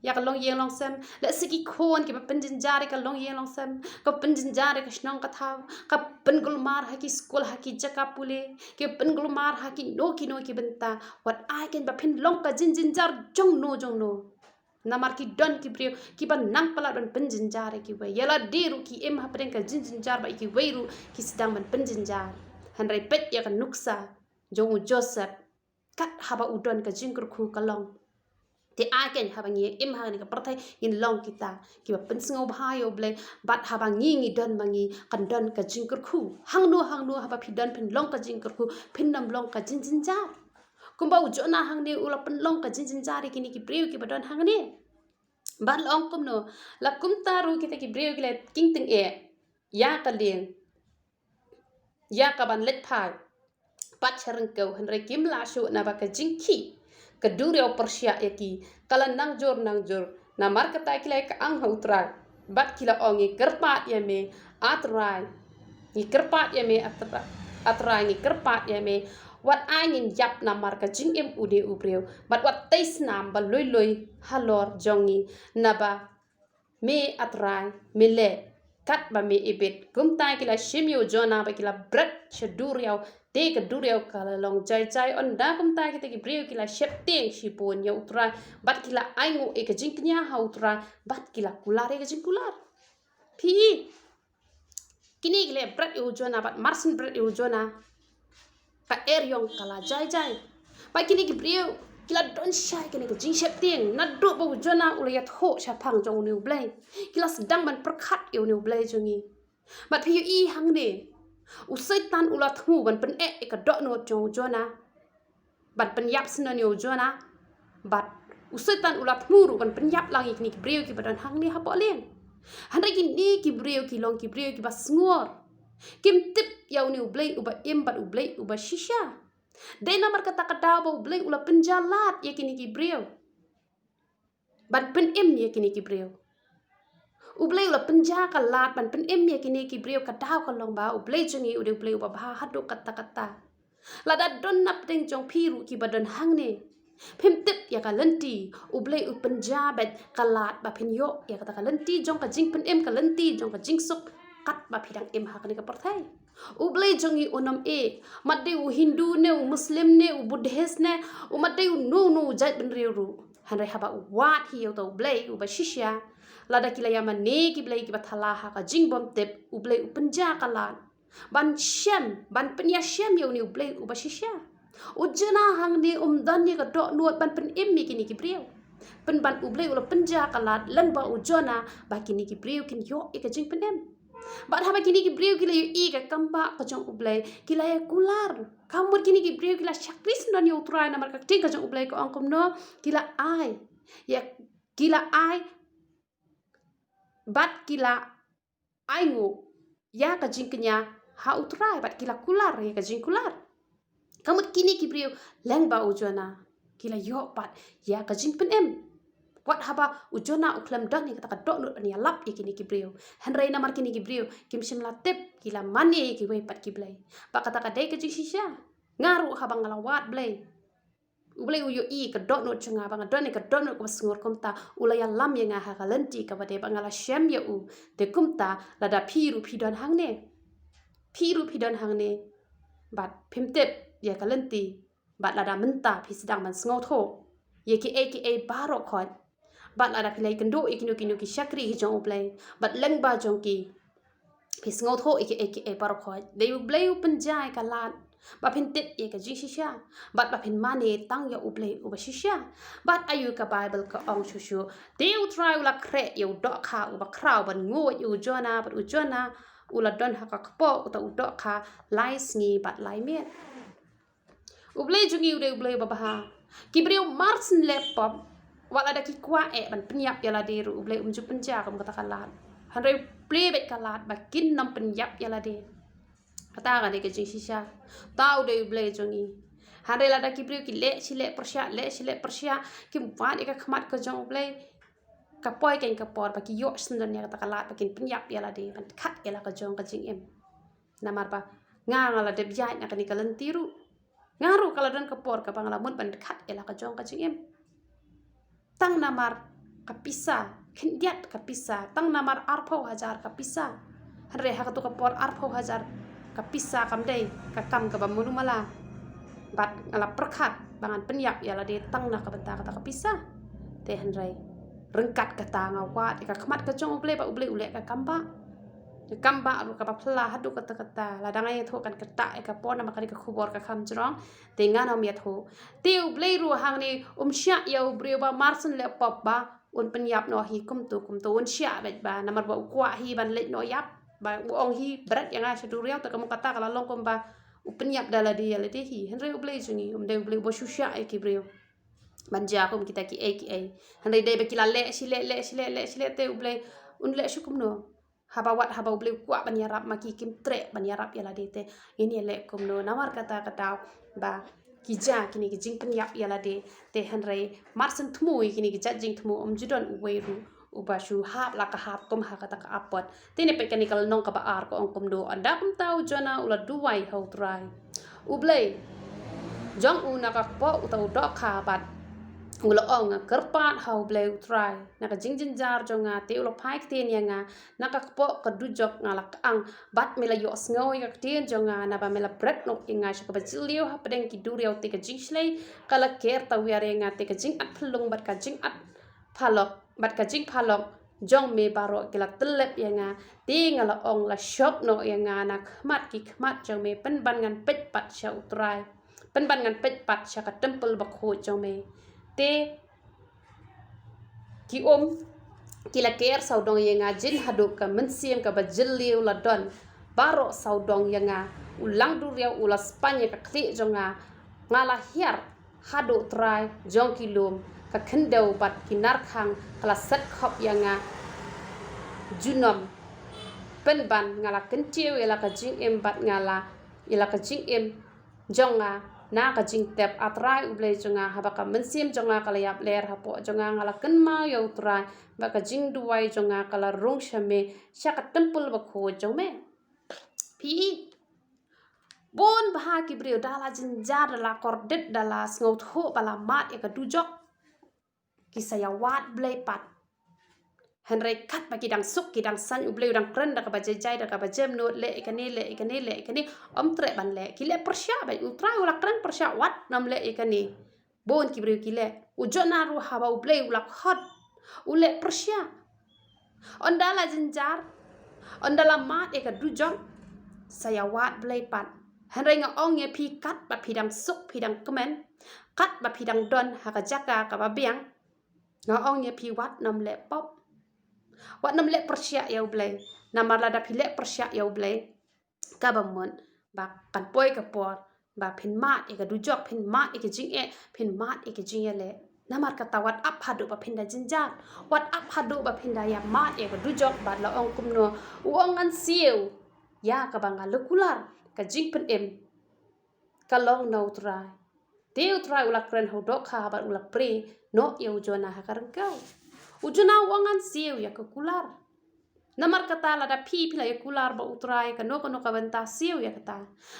ïa ka longïing longsem, lehse ki khun kiba pynjynjar ïa ka longïing longsem, ka pynjynjar ïa ka shnong ka thaw, ka pynkulmar ha ki skul ha ki jaka pule, ki pynkulmar ha kino kino ki bynta. Wat ai kein ba phin long ka jingjynjar jongno jongno. Namar ki don ki briew kiba nang palat ban pynjynjar ïa kiwei. Ïa lade ruh ki im hapdeng ka jingjynjar bad ïa kiwei ruh ki sdang ban pynjynjar. Hynrei peit ïa ka nuksa jong u Joseph, kat haba u don ka jingkyrkhu ka long. Te ai kein haba ngi im ha kane ka pyrthei ngin long kita kiba pynsngewbha ïa U Blei, bad haba ngi ngi don ma ngi kan don ka jingkyrkhu. Hangno hangno haba phi don phin long ka jingkyrkhu, phin nym long ka jingjynjar. Kumba u Jonah hangne u la pynlong ka jingjynjar ïa kine ki briew kiba don hangne. Bad la ong kumno, la kumta ruh kita ki briew ki la king tyngeh ïa ka lieng, ïa ka ban leit phai pat sha ryngkew, hynrei kim lah shuh naba ka jingkhih ka duriaw pyrshah ïa ki, ka la nang jur nang jur. Namar kata ki la ïa ka ang ha U Trai bad ki la ong, ngi kyrpad ïa me A Trai, ngi kyrpad ïa me A Trai, A Trai ngi kyrpad ïa me, wat ai ngin ïap namar ka jingim une u briew, bad wat tei snam ba lui lui halor jong ngi, naba me A Trai me leh katba me ibit. Kumta ki la shim ïa u Jonah bad ki la bret sha duriaw, te ka duriaw ka la long jai jai. Ynda kumta kita ki briew ki la sheptieng shibun ïa U Trai bad ki la ainguh ïa ka jingkñia ha U Trai bad ki la kular ïa ka jingkular. Phi, kine ki la bret ïa u Jonah bad marshen bret ïa u Jonah, ka eriong ka la jai jai. Bad kine ki briew ki la don shai kane ka jingsheptieng naduh ba u Jonah u la ïathuh shaphang jong une U Blei. Ki la sdang ban pyrkhat ïa une U Blei jong ngi. Bad phi ïohi hangne, u Soitan u la thmu ban pyneh ïa ka dohnud jong u Jonah, ban pynïap syndon ïa u Jonah. Bad u Soitan u la thmu ruh ban pynïap lang ïa kine ki briew kiba don hangne hapoh lieng. Hynrei kine ki briew ki long ki briew kiba sngewbha, kim tip ïa une U Blei uba im bad U Blei uba shisha. Dei namar kata ka daw ba U Blei u la pynjah lad ïa kine ki briew ban pynim ïa kine ki briew. U Blei u la pynjah ka lad ban pynim ïa kine ki briew, ka daw ka long ba U Blei jong ngi u dei U Blei uba bha haduh katta katta. Lada don napdeng jong phi ruh kiba don hangne, phim tip ïa ka lynti, U Blei u pynjah beit ka lad ba phin ïoh ïa kata ka lynti jong ka jingpynim, ka lynti jong ka jingsuk, katba phi dang im ha kane ka pyrthei. U Blei jong ngi unym eh, ym dei u Hindu ne u Muslim ne u Buddhist ne, ym dei uno uno u jaitbynriew ruh. Hynrei haba u wad hi ïa uta U Blei uba shisha, lada ki la ïa mane ki blei kiba thala ha ka jingbymtip, U Blei u pynjah ka lad ban shem, ban pynïashem ïa une U Blei uba shisha. U Jonah hangne um don ïa ka dohnud ban pynim ïa kine ki briew, pynban U Blei u la pynjah ka lad lyngba u Jonah ba kine ki briew kin ïoh ïa ka jingpynim. Bad haba kine ki briew ki la ïohi ïa ka kam ba ka jong U Blei, ki la ïa kular. Ka mut kine ki briew ki la shakri syndon ïa U Trai, namar ka ktien ka jong U Blei ka ong kumno, ki la ai ïa, ki la ai bad ki la ainguh ïa ka jingkñia ha U Trai bad ki la kular ïa ka jingkular. Ka mut kine ki briew lyngba u Jonah ki la ïoh pat ïa ka jingpynim. Wat haba u Jonah u khlem don ïa kata ka dohnud ban ïalap ïa kine ki briew, hynrei namar kine ki briew kim shym la tip, ki la mane ïa kiwei pat ki blei. Bad kata ka dei ka jingshisha. Nga ruh haba nga la wad Blei, U Blei u ïohi ka dohnud jong nga, ba nga don ïa ka dohnud kaba sngur, kumta u la ïalam ïa nga ha ka lynti kaba dei, ba nga la shem ïa u. Te kumta lada phi ruh phi don hangne, phi ruh phi don hangne bad phim tip ïa ka lynti, bad lada mynta phi sdang ban sngewthuh ïa kiei kiei baroh khoit, bad lada phi la ïakynduh ïa kino kino ki shakri ki jong U Blei bad lyngba jong ki phi sngewthuh ïa kiei kiei baroh khoit, dei U Blei u pynjah ïa ka lad ba phin tip ïa ka jingshisha bad ba phin mane tang ïa U Blei uba shisha. Bad aïu ka Baibl ka ong shuh shuh? Te U Trai u la khreh ïa u dohkha uba khraw ban nguid ïa u Jonah, bad u Jonah u la don ha ka kpoh uta u dohkha lai sngi bad lai miet. U Blei jong ngi u dei U Blei uba bha. Ki briew marshen leh pop, wat lada ki kwah eh ban pynïap ïa lade ruh, U Blei um ju pynjah kum kata ka lad. Hynrei plie beit ka lad ba kin nym pynïap ïa lade. Kata ka dei ka jingshisha. Uta u dei U Blei jong ngi. Hynrei lada ki briew ki leh shi leh pyrshah, leh shi leh pyrshah, kim wad ïa ka khmat ka jong U Blei, ka poi kein ka por ba ki ïoh syndon ïa kata ka lad ba kin pynïap ïa lade, ban khat ïa la ka jong ka jingim. Namar ba nga, nga la dep ïaid na kane ka lynti ruh. Nga ruh ka la don ka por kaba nga la mut ban khat ïa la ka jong ka jingim. Tang namar ka pisa, khyndiat ka pisa, tang namar arphew hajar ka pisa. Hynrei ha katu ka por arphew hajar ka pisa kam dei ka kam kaba manu mala. Bad nga la pyrkhat ba ngan pynïap ïa lade tang na ka bynta kata ka pisa. Te hynrei ryngkat kata nga wad ïa ka khmat ka jong U Blei ba U Blei u leh ka kam ba. Ka kam ba ruh kaba phylla haduh katta katta. Lada nga ïathuh kan kata ïa ka por namar ka dei ka khubor ka kham jrong. Te ngan ym ïathuh. Te U Blei ruh hangne um shah ïa u briew ba mar shen leh pop ba un pynïap noh hi kumto kumto, un shah beit ba namar ba u kwah hi ban leit noh ïap. Ba u ong hi bret ïa nga sha duriaw, te ka mut kata ka la long kumba u pynïap da lade ïa lade hi. Hynrei U Blei jong ngi um dei U Blei uba shu shah ïa ki briew ban jia kum kita kiei kiei. Hynrei dei ba ki la leh shi leh, leh shi leh, leh shi leh, te U Blei un leh shuh kumno? Haba wat haba U Blei u kwah ban ïarap ma ki kim treh ban ïarap ïa lade, te ngin ïaleh kumno? Namar kata ka daw ba ki jia kine ki jingpynïap ïa lade. Te hynrei mar shen thmu ïa kine ki jait jingthmu um ju don uwei ruh uba shu hap la ka hap kum ha kata ka apot. Te ne peit kane ka lynnong kaba ar ka ong kumno: Ynda kumta u Jonah u la duwai ha U Trai. U Blei jong u na ka kpoh uta u dohkha bad u la ong, nga kyrpad ha U Blei U Trai na ka jingjynjar jong nga, te u la phai ktien ïa nga na ka kpoh ka dujok. Nga la kang bad me la ïohsngew ïa ka ktien jong nga, naba me la bret noh ïa nga sha kaba jylliew hapdeng ki duriaw. Te ka jingshlei ka la ker tawiar ïa nga, te ka jingat phyllung bad ka jingat phalok bad ka jingphalok jong me baroh ki la tyllep ïa nga. Te nga la ong, la shoh noh ïa nga na khmat ki khmat jong me. Pynban ngan peit pat sha U Trai, pynban ngan peit pat sha ka templ bakhuid jong me. Te ki um ki la ker sawdong ïa nga jin haduh ka mynsiem kaba jylliew la don baroh sawdong ïa nga. U lang duriaw u la spaiñ ïa ka khlieh jong nga. Nga la hiar haduh trai jong ki lum, ka khyndew bad ki narkhang ka la set khop ïa nga junom. Pynban nga la kyntiew ïa la ka jingim bad nga la ïa la ka jingim jong nga na ka jingtep, A Trai U Blei jong nga. Haba ka mynsiem jong nga ka la ïap ler hapoh jong nga, nga la kynmaw ïa U Trai, bad ka jingduwai jong nga ka la rung sha me, sha ka templ bakhuid jong me. Phi i, bun bha ki briew da la jynjar, da la kordit, da la sngewthuh ba la mad ïa ka dujok, ki sa ïa wad Blei pat. Hynrei katba ki dang suk ki dang saiñ, U Blei u dang kren da kaba jai jai, da kaba jem nud, leh ïa kane, leh ïa kane, leh ïa kane, ym treh ban leh. Ki leh pyrshah beit, U Trai u la kren pyrshah, wat nym leh ïa kane. Bun ki briew ki leh. U Jonah ruh haba U Blei u la khot, u leh pyrshah. Ynda la jynjar, ynda la mad ïa ka dujok, sa ïa wad Blei pat. Hynrei nga ong ïa phi, katba phi dang suk, phi dang kmen, katba phi dang don ha ka jaka kaba biang, nga ong ïa phi, wat nym leh pop. Wat nym leh pyrshah ïa U Blei. Namar lada phi leh pyrshah ïa U Blei, kaba mut ba kan poi ka por ba phin mad ïa ka dujok, phin mad ïa ka jingeh, phin mad ïa ka jingïaleh. Namar kata, wat ap haduh ba phin da jynjar, wat ap haduh ba phin da ïa mad ïa ka dujok. Bad la ong kumno? U ong, ngan siew ïa kaba nga la kular. Ka jingpynim ka long na U Trai. Te U Trai u la kren ha u dohkha bad u la prie noh ïa u Jonah ha ka ryngkew. U Jonah u ong, ngan siew ïa ka kular. Namar kata, lada phi, phi la ïa kular bad U Trai kano kano ka bynta, siew ïa kata.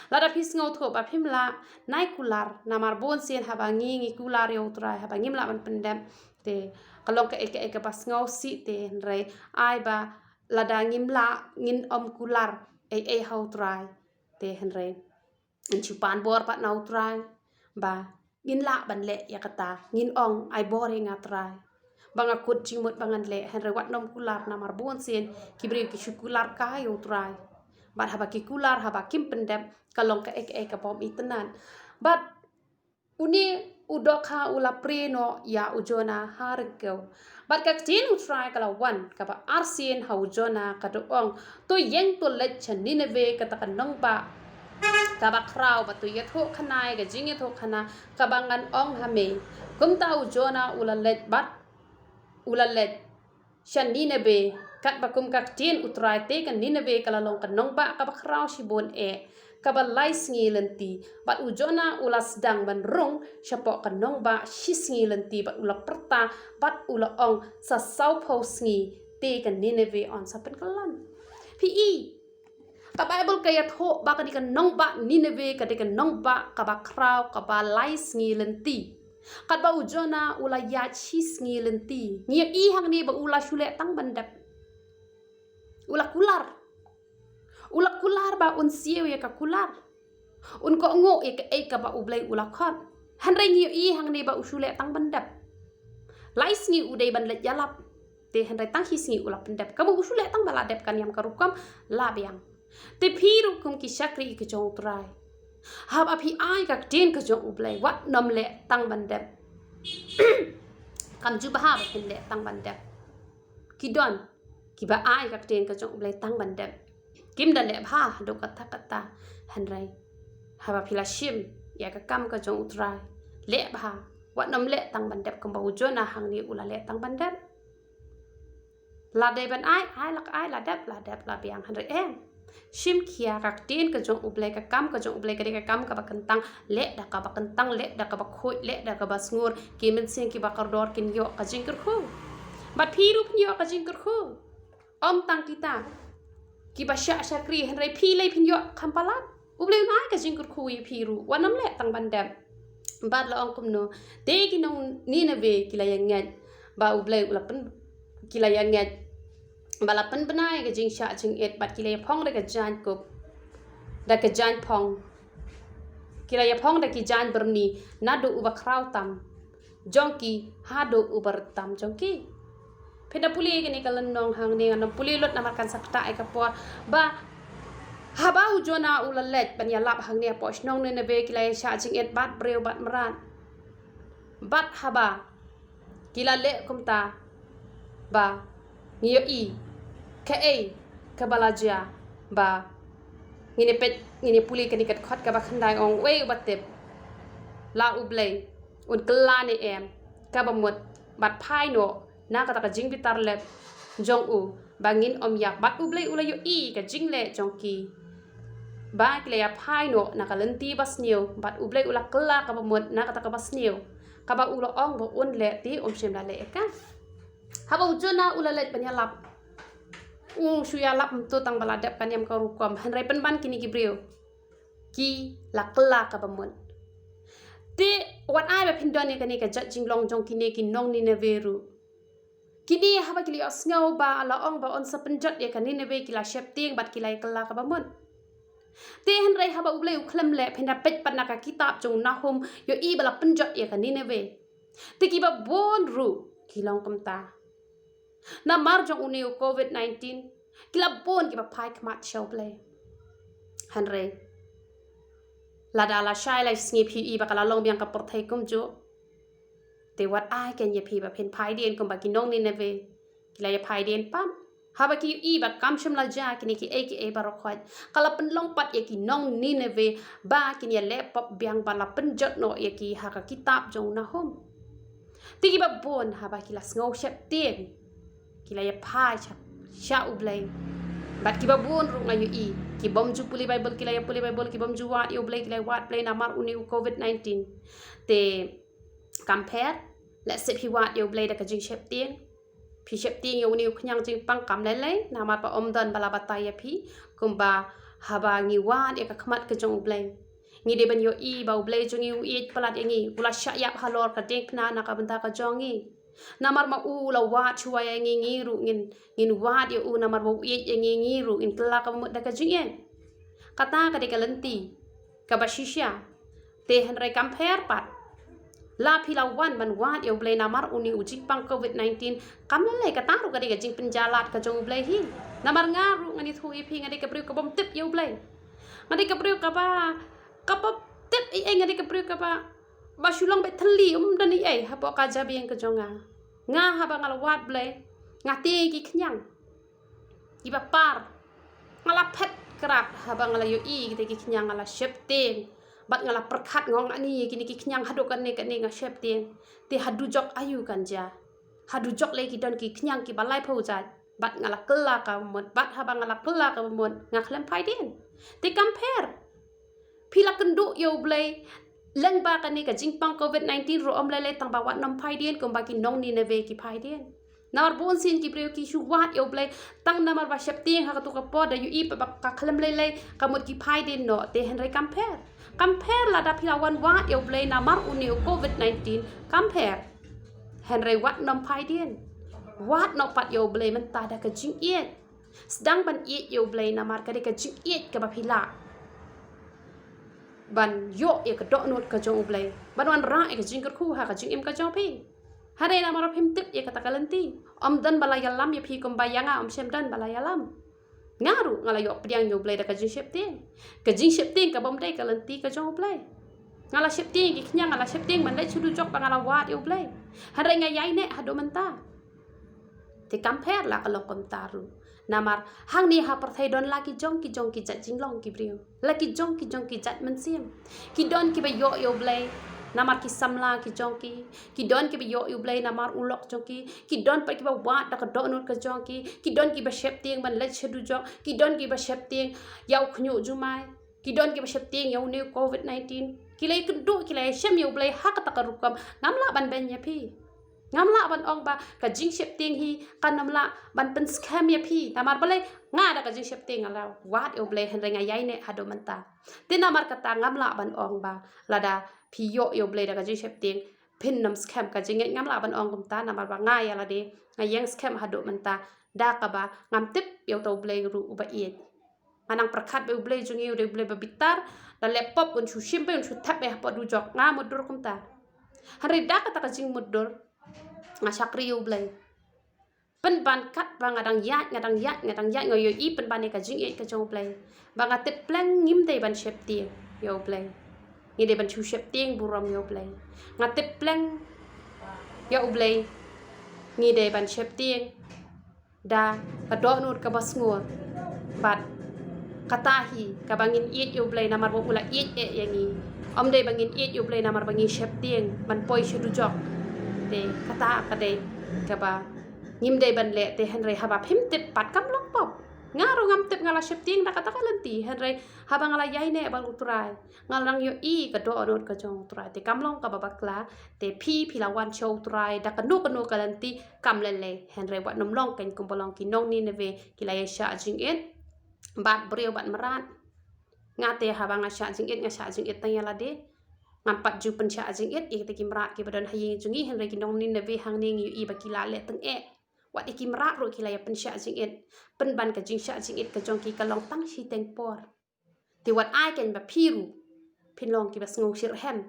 Lada phi sngewthuh ba phim lah, nai kular. Namar bun sien haba ngi, ngi kular ïa U Trai, haba ngim lah ban pyndep, te ka long kaei kaei kaba sngewsih te. Hynrei ai ba lada ngim lah, ngin ym kular ei ei ha U Trai. Te hynrei ngin shu pan bor pat na U Trai ba ngin lah ban leh ïa kata. Ngin ong, ai bor ïa nga Trai ba nga kut jingmut ba ngan leh. Hynrei wat nym kular, namar bun sien ki briew ki shu kular kai ïa U Trai. Bad haba ki kular, haba kim pyndep, ka long kaei kaei kaba ym itynnad. Bad une u dohkha u la prie noh ïa u Jonah ha ryngkew. Bad ka ktien U Trai ka la wan kaba arsien ha u Jonah, ka da ong, to ïeng, to leit sha Nineveh, kata ka nongbah kaba khraw, bad to ïathuh khana ïa ka jingïathuh khana kaba ngan ong ha me. Kumta u Jonah u la leit bad u la leit sha Nineveh, katba kum ka ktien U Trai. Te ka Nineveh ka la long ka nongbah kaba khraw shibun eh, kaba lai sngi lynti. Bad u Jonah u la sdang ban rung shapoh ka nongbah shi sngi lynti, bad u la pyrta bad u la ong, sa sawphew sngi te ka Nineveh yn sa pynkylla. Phi i, ka Baibl ka ïathuh ba ka dei ka nongbah Nineveh, ka dei ka nongbah kaba khraw, kaba lai sngi lynti. Katba u Jonah u la ïaid shi sngi lynti, ngi ïohi hangne ba u la shu leh tang ban dep. U la kular. U la kular ba un siew ïa ka kular. Un kohnguh ïa kaei kaba U Blei u la khot. Hynrei ngi ïohi hangne ba u shu leh tang ban dep. Lai sngi u dei ban leit ïalap. Te hynrei tang shi sngi u la pyndep. Ka mut u shu leh tang ba la dep ka niam ka rukom la biang. Te phi ruh kum ki shakri ka jong U Trai, haba phi ai ka ktien ka jong U Blei, wat nym leh tang ban dep. Kam ju bha ba phin leh tang ban dep. Ki don kiba ai ka ktien ka jong U Blei tang ban dep. Kim da leh bha haduh katta katta. Hynrei haba phi la shim ïa ka kam ka jong U Trai, leh bha. Wat nym leh tang ban dep kumba u Jonah hangne u la leh tang ban dep. La dei ban ai, ai la ka ai, la dep, la dep, la biang, hynrei em. Shim khia ka ktien ka jong U Blei, ka kam ka jong U Blei, ka dei ka kam kaba kyntang, leh da kaba kyntang, leh da kaba khuid, leh da kaba sngur, ki mynsiem kiba kordor kin ïoh ka jingkyrkhu. Bad phi ruh phin ïoh ka jingkyrkhu. Ym tang kita kiba shah shakri, hynrei phi lei phin ïoh kham palat. U Blei un ai ka jingkyrkhu ïa phi ruh, wat nym leh tang ban dep. Bad la ong kumno, te ki nong Nineveh ki la ïa ngeit ba U Blei u la pyn, ki la ïa ngeit ba la pynbna ïa ka jingshah jingit, bad ki la ïa phong da ka jaiñkup, da ka jaiñphong. Ki la ïa phong da ki jaiñbyrni naduh uba khraw tam jong ki haduh uba rit tam jong ki. Phin da pule kane ka lynnong hangne, ngan nym pule lut namar kan sa ktah ïa ka por. Ba haba u Jonah u la leit ban ïalap hangne hapoh shnong Nineveh, ki la ïa shah jingit bad briew bad mrad. Bad haba ki la leh kumta, ba ngi ïohi kaei kaba la jia, ba ngin ïa peit, ngin ïa pule kane ka dkhot kaba khyndai, ong: Uei uba tip, la U Blei un kylla ne em kaba mut bad phai noh na kata ka jingbitar lep jong u, ba ngin ym ïap. Bad U Blei u la ïohi ka jingleh jong ki, ba ki la ïa phai noh na ka lynti ba sniew, bad U Blei u la kylla kaba mut na kata kaba sniew, kaba u la ong ba un leh, te um shym la leh ïa ka. Haba u Jonah u la leit ban ïalap, u shu ïalap mynta tang ba la dep ka niam ka rukom, hynrei pynban kine ki briew ki la kylla kaba mut. Te wat ai ba phin don ïa kane ka jait jinglong jong kine ki nong Nineveh ruh. Kine haba ki la ïohsngew ba la ong ba un sa pynjot ïa ka Nineveh, ki la sheptieng bad ki la ïa kylla kaba mut. Te hynrei haba U Blei u khlem leh, phin da peit pat na ka kitab jong u Nahum, ïohi ba la pynjot ïa ka Nineveh. Te kiba bun ruh ki long kumta. Namar jong une u covid nineteen, ki la bun kiba phai khmat sha U Blei. Hynrei lada la shai lai sngi phi ïohi ba ka la long biang ka pyrthei kumjuh. Te wat ai kein ïa phi ba phin phai dien kumba ki nong Nineveh ki la ïa phai dien pat. Haba ki ïohi ba kam shym la jia kine kiei kiei baroh khoit, ka la pynlong pat ïa ki nong Nineveh ba kin ïa leh pop biang, ba la pynjot noh ïa ki ha ka kitab jong u Nahum. Te kiba bun haba ki la sngew sheptieng, ki la ïa phai sha, sha U Blei. Bad kiba bun ruh nga ïohi, ki bym ju pule Baibl ki la ïa pule Baibl, ki bym ju wad ïa U Blei ki la ïa wad Blei namar une u covid nineteen. Te kam pher, lehse phi wad ïa U Blei da ka jingsheptieng. Phi sheptieng ïa une u khñiang jingpang, kam lei lei, namar ba ym don ba la batai ïa phi. Kumba haba ngi wad ïa ka khmat ka jong U Blei, ngi dei ban ïohi ba U Blei jong ngi u ïeit palat ïa ngi, u la shah ïap halor ka diengphna na ka bynta ka jong ngi. Namar ma u la wad shuwa ïa ngi, ngi ruh ngin, ngin wad ïa u, namar ba u ïeit ïa ngi, ngi ruh ngin kylla kaba mut da ka jingïeit. Kata ka dei ka lynti kaba shisha. Te hynrei kam pher pat, la phi la wan ban wad ïa U Blei namar une u jingpang covid nineteen, kam lei lei, kata ruh ka dei ka jingpynjah lad ka jong U Blei hi. Namar nga ruh ngan ïathuh ïa phi, nga dei ka briew ka bym tip ïa U Blei. Nga dei ka briew kaba, kaba tip ei ei, nga dei ka briew kaba, ba shu long beit thylli, ym don ei ei hapoh ka jabieng ka jong nga. Nga haba nga la wad Blei, nga tieng ki khñiang kiba par. Nga la phet krad haba nga la ïohi kita ki khñiang, nga la sheptieng. Bad nga la pyrkhat, nga ong, ani kine ki khñiang haduh kane kane nga sheptieng, te haduh jok aïu kan jia? Haduh jok lei ki don ki khñiang kiba laiphew jait. Bad nga la kylla kaba mut, bad haba nga la kylla kaba mut, nga khlem phai dien. Te kam pher, phi la kynduh ïa U Blei lyngba kane ka jingpang covid nineteen ruh ym lei lei, tang ba wat nym phai dien kumba ki nong Nineveh ki phai dien. Namar bun sien ki briew ki shu wad ïa U Blei tang namar ba sheptieng ha katu ka por, da ïohi pat ba ka khlem lei lei, ka mut ki phai dien noh. Te hynrei kam pher. Kam pher lada phi la wan wad ïa U Blei namar une u covid nineteen, kam pher. Hynrei wat nym phai dien. Wad noh pat ïa U Blei mynta da ka jingïeit. Sdang ban ïeit ïa U Blei namar ka dei ka jingïeit kaba phi lah ban ïoh ïa ka dohnud ka jong U Blei, ban wanrah ïa ka jingkyrkhu ha ka jingim ka jong phi. Hynrei namar phim tip ïa kata ka lynti, ym don ba la ïalam ïa phi kumba ïa nga ym shym don ba la ïalam. Nga ruh nga la ïoh pdiang ïa U Blei da ka jingsheptieng. Ka jingsheptieng kabym dei ka lynti ka jong U Blei. Nga la sheptieng ïa ki khñiang, nga la sheptieng ban leit sha dujok ba nga la wad ïa U Blei. Hynrei nga ïaineh haduh mynta. Te kam pher la ka long kumta ruh. Namar hangne ha pyrthei don la ki jong ki jong ki jait jinglong ki briew, la ki jong ki jong ki jait mynsiem. Ki don kiba ïoh ïa U Blei namar ki samla ki jong ki. Ki don kiba ïoh ïa U Blei namar u lok jong ki. Ki don pat kiba wad da ka dohnud ka jong ki. Ki don kiba sheptieng ban leit sha dujok. Ki don kiba sheptieng ïa u khñiuh jumai. Ki don kiba sheptieng ïa une u covid nineteen. Ki la ïakynduh, ki la ïashem ïa U Blei ha kata ka rukom. Ngam lah ban beiñ ïa phi. Ngam lah ban ong ba ka jingsheptieng hi kan ym lah ban pynskhem ïa phi. Namar balei? Nga da ka jingsheptieng nga la wad ïa U Blei, hynrei nga ïaineh haduh mynta. Te namar kata ngam lah ban ong ba lada phi ïoh ïa U Blei da ka jingsheptieng phin nym skhem ka jingngeit, ngam lah ban ong kumta. Namar ba nga ïa lade nga ïeng skhem haduh mynta da kaba ngam tip ïa uta U Blei ruh uba ïeit. Nga nang pyrkhat ba U Blei jong ngi u dei U Blei ba bitar. Da leh pop un shu shim beit, un shu thep beit hapoh dujok. Nga mutdur kumta. Hynrei da kata ka jingmutdur nga shakri ïa U Blei. Pynban katba nga dang ïaid, nga dang ïaid, nga dang ïaid, nga ïohi pynban ïa ka jingïeit ka jong U Blei. Ba nga tip pleng ngim dei ban sheptieng ïa U Blei. Ngi dei ban shu sheptieng burom ïa U Blei. Nga tip pleng ïa U Blei. Ngi dei ban sheptieng da ka dohnud kaba sngur. Bad kata hi kaba ngin ïeit ïa U Blei namar ba u la ïeit eh ïa ngi. Ym dei ba ngin ïeit ïa U Blei namar ba ngi sheptieng ban poi sha dujok. Te kata ka dei kaba ngim dei ban leh. Te hynrei haba phim tip pat kam long pop. Nga ruh ngam tip, nga la sheptieng da kata ka lynti. Hynrei haba nga la ïaineh bad U Trai, nga la nang ïohi ka dohnud ka jong U Trai. Te kam long kaba bakla. Te phi, phi la wan sha U Trai da kano kano ka lynti, kam lei lei. Hynrei wat nym long kein kumba long ki nong Nineveh, ki la ïa shah jingit bad briew bad mrad. Nga te haba nga shah jingit, nga shah jingit tang ïa lade. Ngam pat ju pynshah jingit ïa kita ki mrad kiba don ha ïing jong ngi, hynrei ki nong Nineveh hangne ngi ïohi ba ki la leh tyngeh. Wat ïa ki mrad ruh ki la ïa pynshah jingit. Pynban ka jingshah jingit ka jong ki ka long tang shiteng por. Te wat ai kein ba phi ruh phin long kiba sngew shitrhem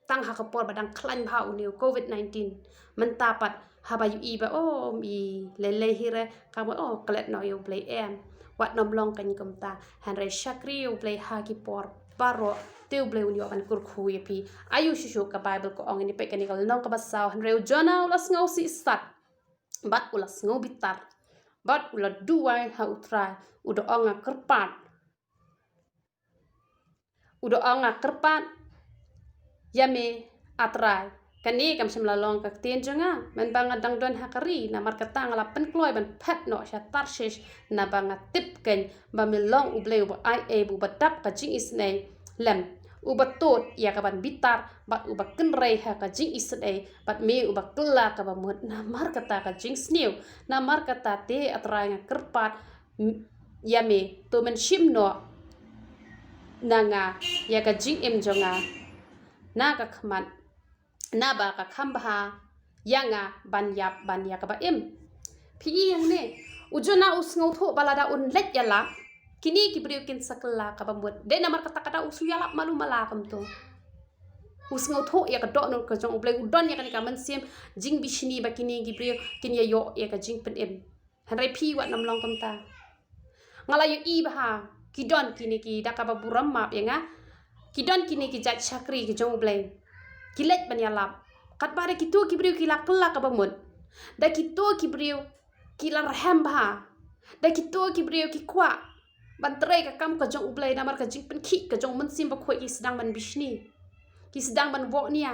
tang ha ka por ba dang khlaiñ bha une u covid nineteen. Mynta pat haba ïohi ba, oh, ym i lei lei hi re, ka mut, oh, klet noh ïa U Blei em. Wat nym long kein kumta. Hynrei shakri ïa U Blei ha ki por baroh. Te U Blei un ïoh ban kyrkhu ïa phi. Aiu shisha ka Baibl ka ong, ngin ïa peit kane ka lynnong kaba saw. Hynrei u Jonah u la sngew sih sat bad u la sngew bitar bad u la duwai ha U Trai, u da ong, nga kyrpad. U da ong, nga kyrpad ïa me, A Trai. Kane kam shym la long ka ktien jong nga mynba nga dang don ha ka ri. Namar kata nga la pynkloi ban phet noh sha Tarshish, naba nga tip kein ba me long U Blei uba ai ei, uba dap ka jingisynei lem, uba tud ïa ka ban bitar bad uba kynrei ha ka jingisynei, bad me uba kylla kaba mut. Namar kata ka jingsniew, namar kata te, A Trai, nga kyrpad ïa me, to men shim noh na nga ïa ka jingim jong nga na ka khmat, naba ka kham bha ïa nga ban ïap ban ïa kaba im. Phi i hangne, u Jonah u sngewthuh ba lada un leit ïalap, kine ki briew kin sa kylla kaba mut. Dei namar kata ka daw u shu ïalap malu mala kumto. U sngewthuh ïa ka dohnud ka jong U Blei, u don ïa kane ka mynsiem jingbishni ba kine ki briew kin ïa ïoh ïa ka jingpynim. Hynrei phi wat nym long kumta. Nga la ïohi bha, ki don kine ki, da kaba burom map ïa nga, ki don kine ki jait shakri ki jong U Blei, ki leit ban ïalap. Katba da kito ki briew ki la kylla kaba mut, da kito ki briew ki la rhem bha, da kito ki briew ki kwah ban trei ka kam ka jong U Blei, namar ka jingpynkhih ka jong U Mynsiem Bakhuid ki sdang ban bishni, ki sdang ban wokñia,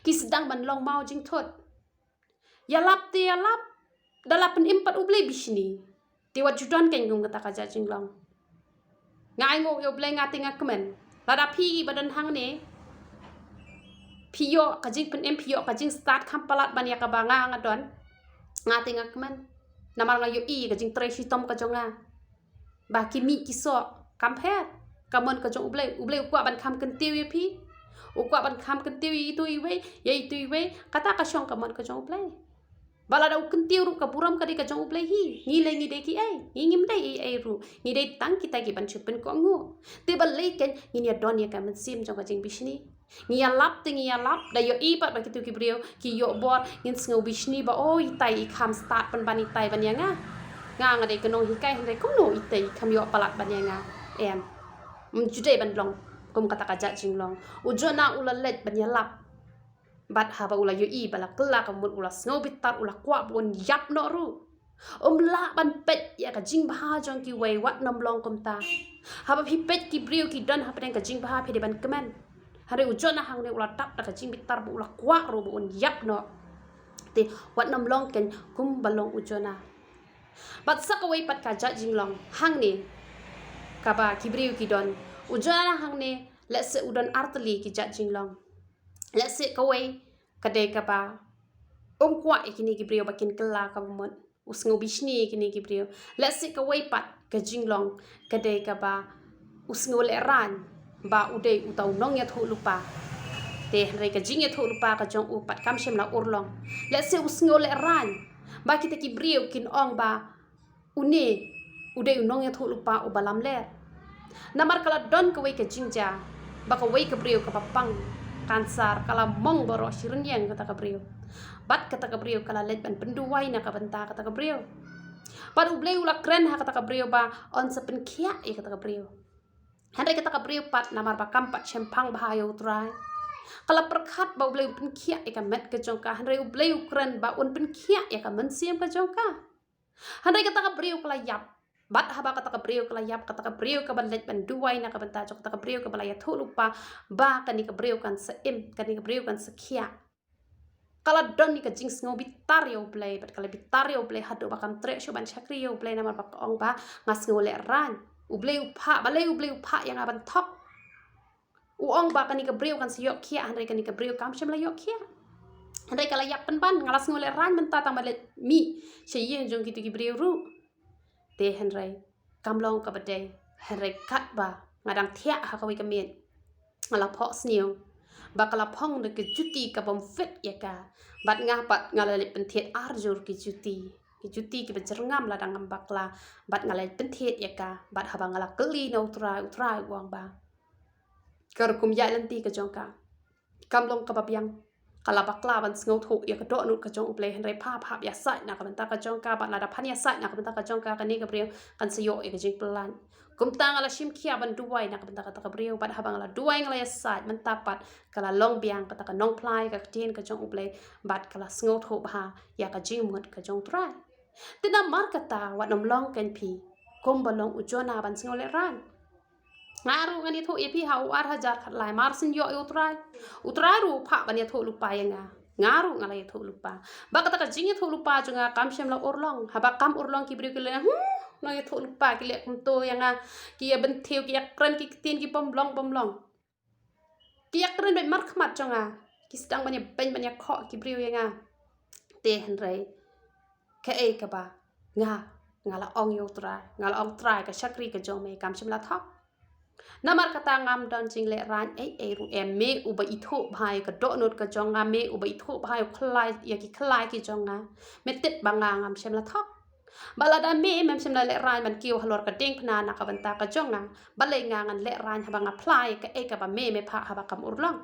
ki sdang ban long maw jingthut. Ïalap te ïalap, da la pynim pat U Blei bishni. Te wat ju don kein kum kata ka jait jinglong. Nga ainguh ïa U Blei, nga te nga kmen. Lada phi ba don hangne, phi ïoh ka jingpynim, phi ïoh ka jingstad kham palat ban ïa kaba nga nga don, Nga te nga kmen. Namar nga ïohi ka jingtrei shitom ka jong nga. Ba ki mih ki soh, kam pher. Ka mon ka jong U Blei, U Blei u kwah ban kham kyntiew ïa phi. U kwah ban kham kyntiew ïa itu iwei, ïa itu iwei. Kata ka shong ka mon ka jong U Blei. Ba lada u kyntiew ruh ka burom ka dei ka jong U Blei hi. Ngi lei ngi dei kiei, ngi ngim dei ei ei ruh. Ngi dei tang kita ki ban shu pynkohnguh. Te balei kein ngin ïa don ïa ka mynsiem jong ka jingbishni. Ngi ïalap te ngi ïalap, da ïohi pat ba kitu ki briew ki ïoh bor, ngin sngew bishni ba, o, itai i kham stad pynban itai ban ïa nga. Nga nga dei ka nonghikai, hynrei kumno itai i kham ïoh palat ban ïa nga. Em. Ym ju dei ban long kum kata ka jait jinglong. U Jonah u la leit ban ïalap. Bad haba u la ïohi ba la kylla ka mut, u la sngew bitar, u la kwah ba un ïap noh ruh. Um lah ban peit ïa ka jingbha jong kiwei, wat nym long kumta. Haba phi peit ki briew ki don hapdeng ka jingbha, phi dei ban kmen. Hynrei u Jonah hangne u la dap da ka jingbitar ba u la kwah ruh ba un ïap noh. Te wat nym long kein kum ba long u Jonah. Bad sa kawei pat ka jait jinglong hangne kaba ki briew ki don. U Jonah hangne lehse u don artylli ki jait jinglong. Lehse kawei ka dei kaba um kwah ïa kine ki briew ba kin kylla kaba mut. U sngew bishni ïa kine ki briew. Lehse kawei pat ka jinglong ka dei kaba u sngew lehraiñ ba u dei uta u nongïathuhlypa. Te hynrei ka jingïathuhlypa ka jong u pat kam shym la urlong. Lehse u sngew lehraiñ ba kita ki briew kin ong ba une u dei u nongïathuhlypa uba lamler. Namar ka la don kawei ka jingjia ba kawei ka briew kaba pang kansar ka la mong baroh shi rynïeng kata ka briew. Bad kata ka briew ka la leit ban pynduwai na ka bynta kata ka briew. Bad U Blei u la kren ha kata ka briew ba un sa pynkhiah ïa kata ka briew. Hynrei kata ka briew pat namar ba kam pat shemphang bha ïa U Trai, ka la pyrkhat ba U Blei un pynkhiah ïa ka met ka jong ka, hynrei U Blei u kren ba un pynkhiah ïa ka mynsiem ka jong ka. Hynrei kata ka briew ka la ïap. Bad haba kata ka briew ka la ïap, kata ka briew kaba leit ban duwai na ka bynta jong kata ka briew kaba la ïathuhlypa ba kane ka briew kan sa im, kane ka briew kan sa khiah. Ka la don ïa ka jingsngew bitar ïa U Blei, bad ka la bitar ïa U Blei haduh ba kam treh shuh ban shakri ïa U Blei namar ba ka ong ba nga sngew lehraiñ. U Blei u phah, balei U Blei u phah ïa nga ban thok. U ong ba kane ka briew kan sa ïoh khiah, hynrei kane ka briew kam shym la ïoh khiah. Hynrei ka la ïap pynban, nga la sngew lehraiñ mynta tang ba leit mih sha ïing jong kitu ki briew ruh. Te hynrei kam long kaba dei, hynrei katba nga dang thiah ha kawei ka miet, nga la phohsniew ba ka la phong da ka juti ka bym fit ïa ka. Bad nga pat nga la leit pynthied ar jur ki juti, ki juti kiba jyrngam lada ngam bakla. Bad nga la leit pynthied ïa ka, bad haba nga la kylli na U Trai, U Trai u ong ba ka rukom ïaid lynti ka jong ka kam long kaba biang. Ka la bakla ban sngewthuh ïa ka dohnud ka jong U Blei, hynrei pha, pha hap ïasaid na ka bynta ka jong ka, bad lada phan ïasaid na ka bynta ka jong ka, kane ka briew kan sa ïoh ïa ka jingpyllait. Kumta nga la shim khia ban duwai na ka bynta kata ka briew, bad haba nga la duwai nga la ïasaid, mynta pat ka la long biang kata ka nongphla ïa ka ktien ka jong U Blei, bad ka la sngewthuh bha ïa ka jingmut ka jong U Trai. Te namar kata wat nym long kein phi kumba long u Jonah ban sngew lehraiñ. Nga ruh ngan ïathuh ïa phi ha u ar hajar khatlai mar syn ïoh ïa U Trai. U Trai ruh u phah ban ïathuhlypa ïa nga. Nga ruh nga la ïathuhlypa. Ba kata ka jingïathuhlypa jong nga kam shym la urlong. Haba kam urlong ki briew ki leh, hmm, nongïathuhlypa ki leh kumto ïa nga. Ki ïa bynthiew, ki ïa kren ki ktien ki bym long bym long. Ki ïa kren beit markhmat jong nga. Ki sdang ban ïa beiñ ban ïa khoh ki briew ïa nga. Te hynrei kaei kaba nga, nga la ong ïa U Trai, nga la ong, Trai, ka shakri ka jong me kam shym la thok. Namar kata ngam don jinglehraiñ ei ei ruh em, me uba ithuh bha ïa ka dohnud ka jong nga, me uba ithuh bha ïa u khlai, ïa ki khlai ki jong nga. Me tip ba nga ngam shym la thok. Ba lada me mem shym la lehraiñ ban kiew halor ka diengphna na ka bynta ka jong nga, balei nga ngan lehraiñ haba nga phla ïa kaei kaba me me phah haba kam urlong.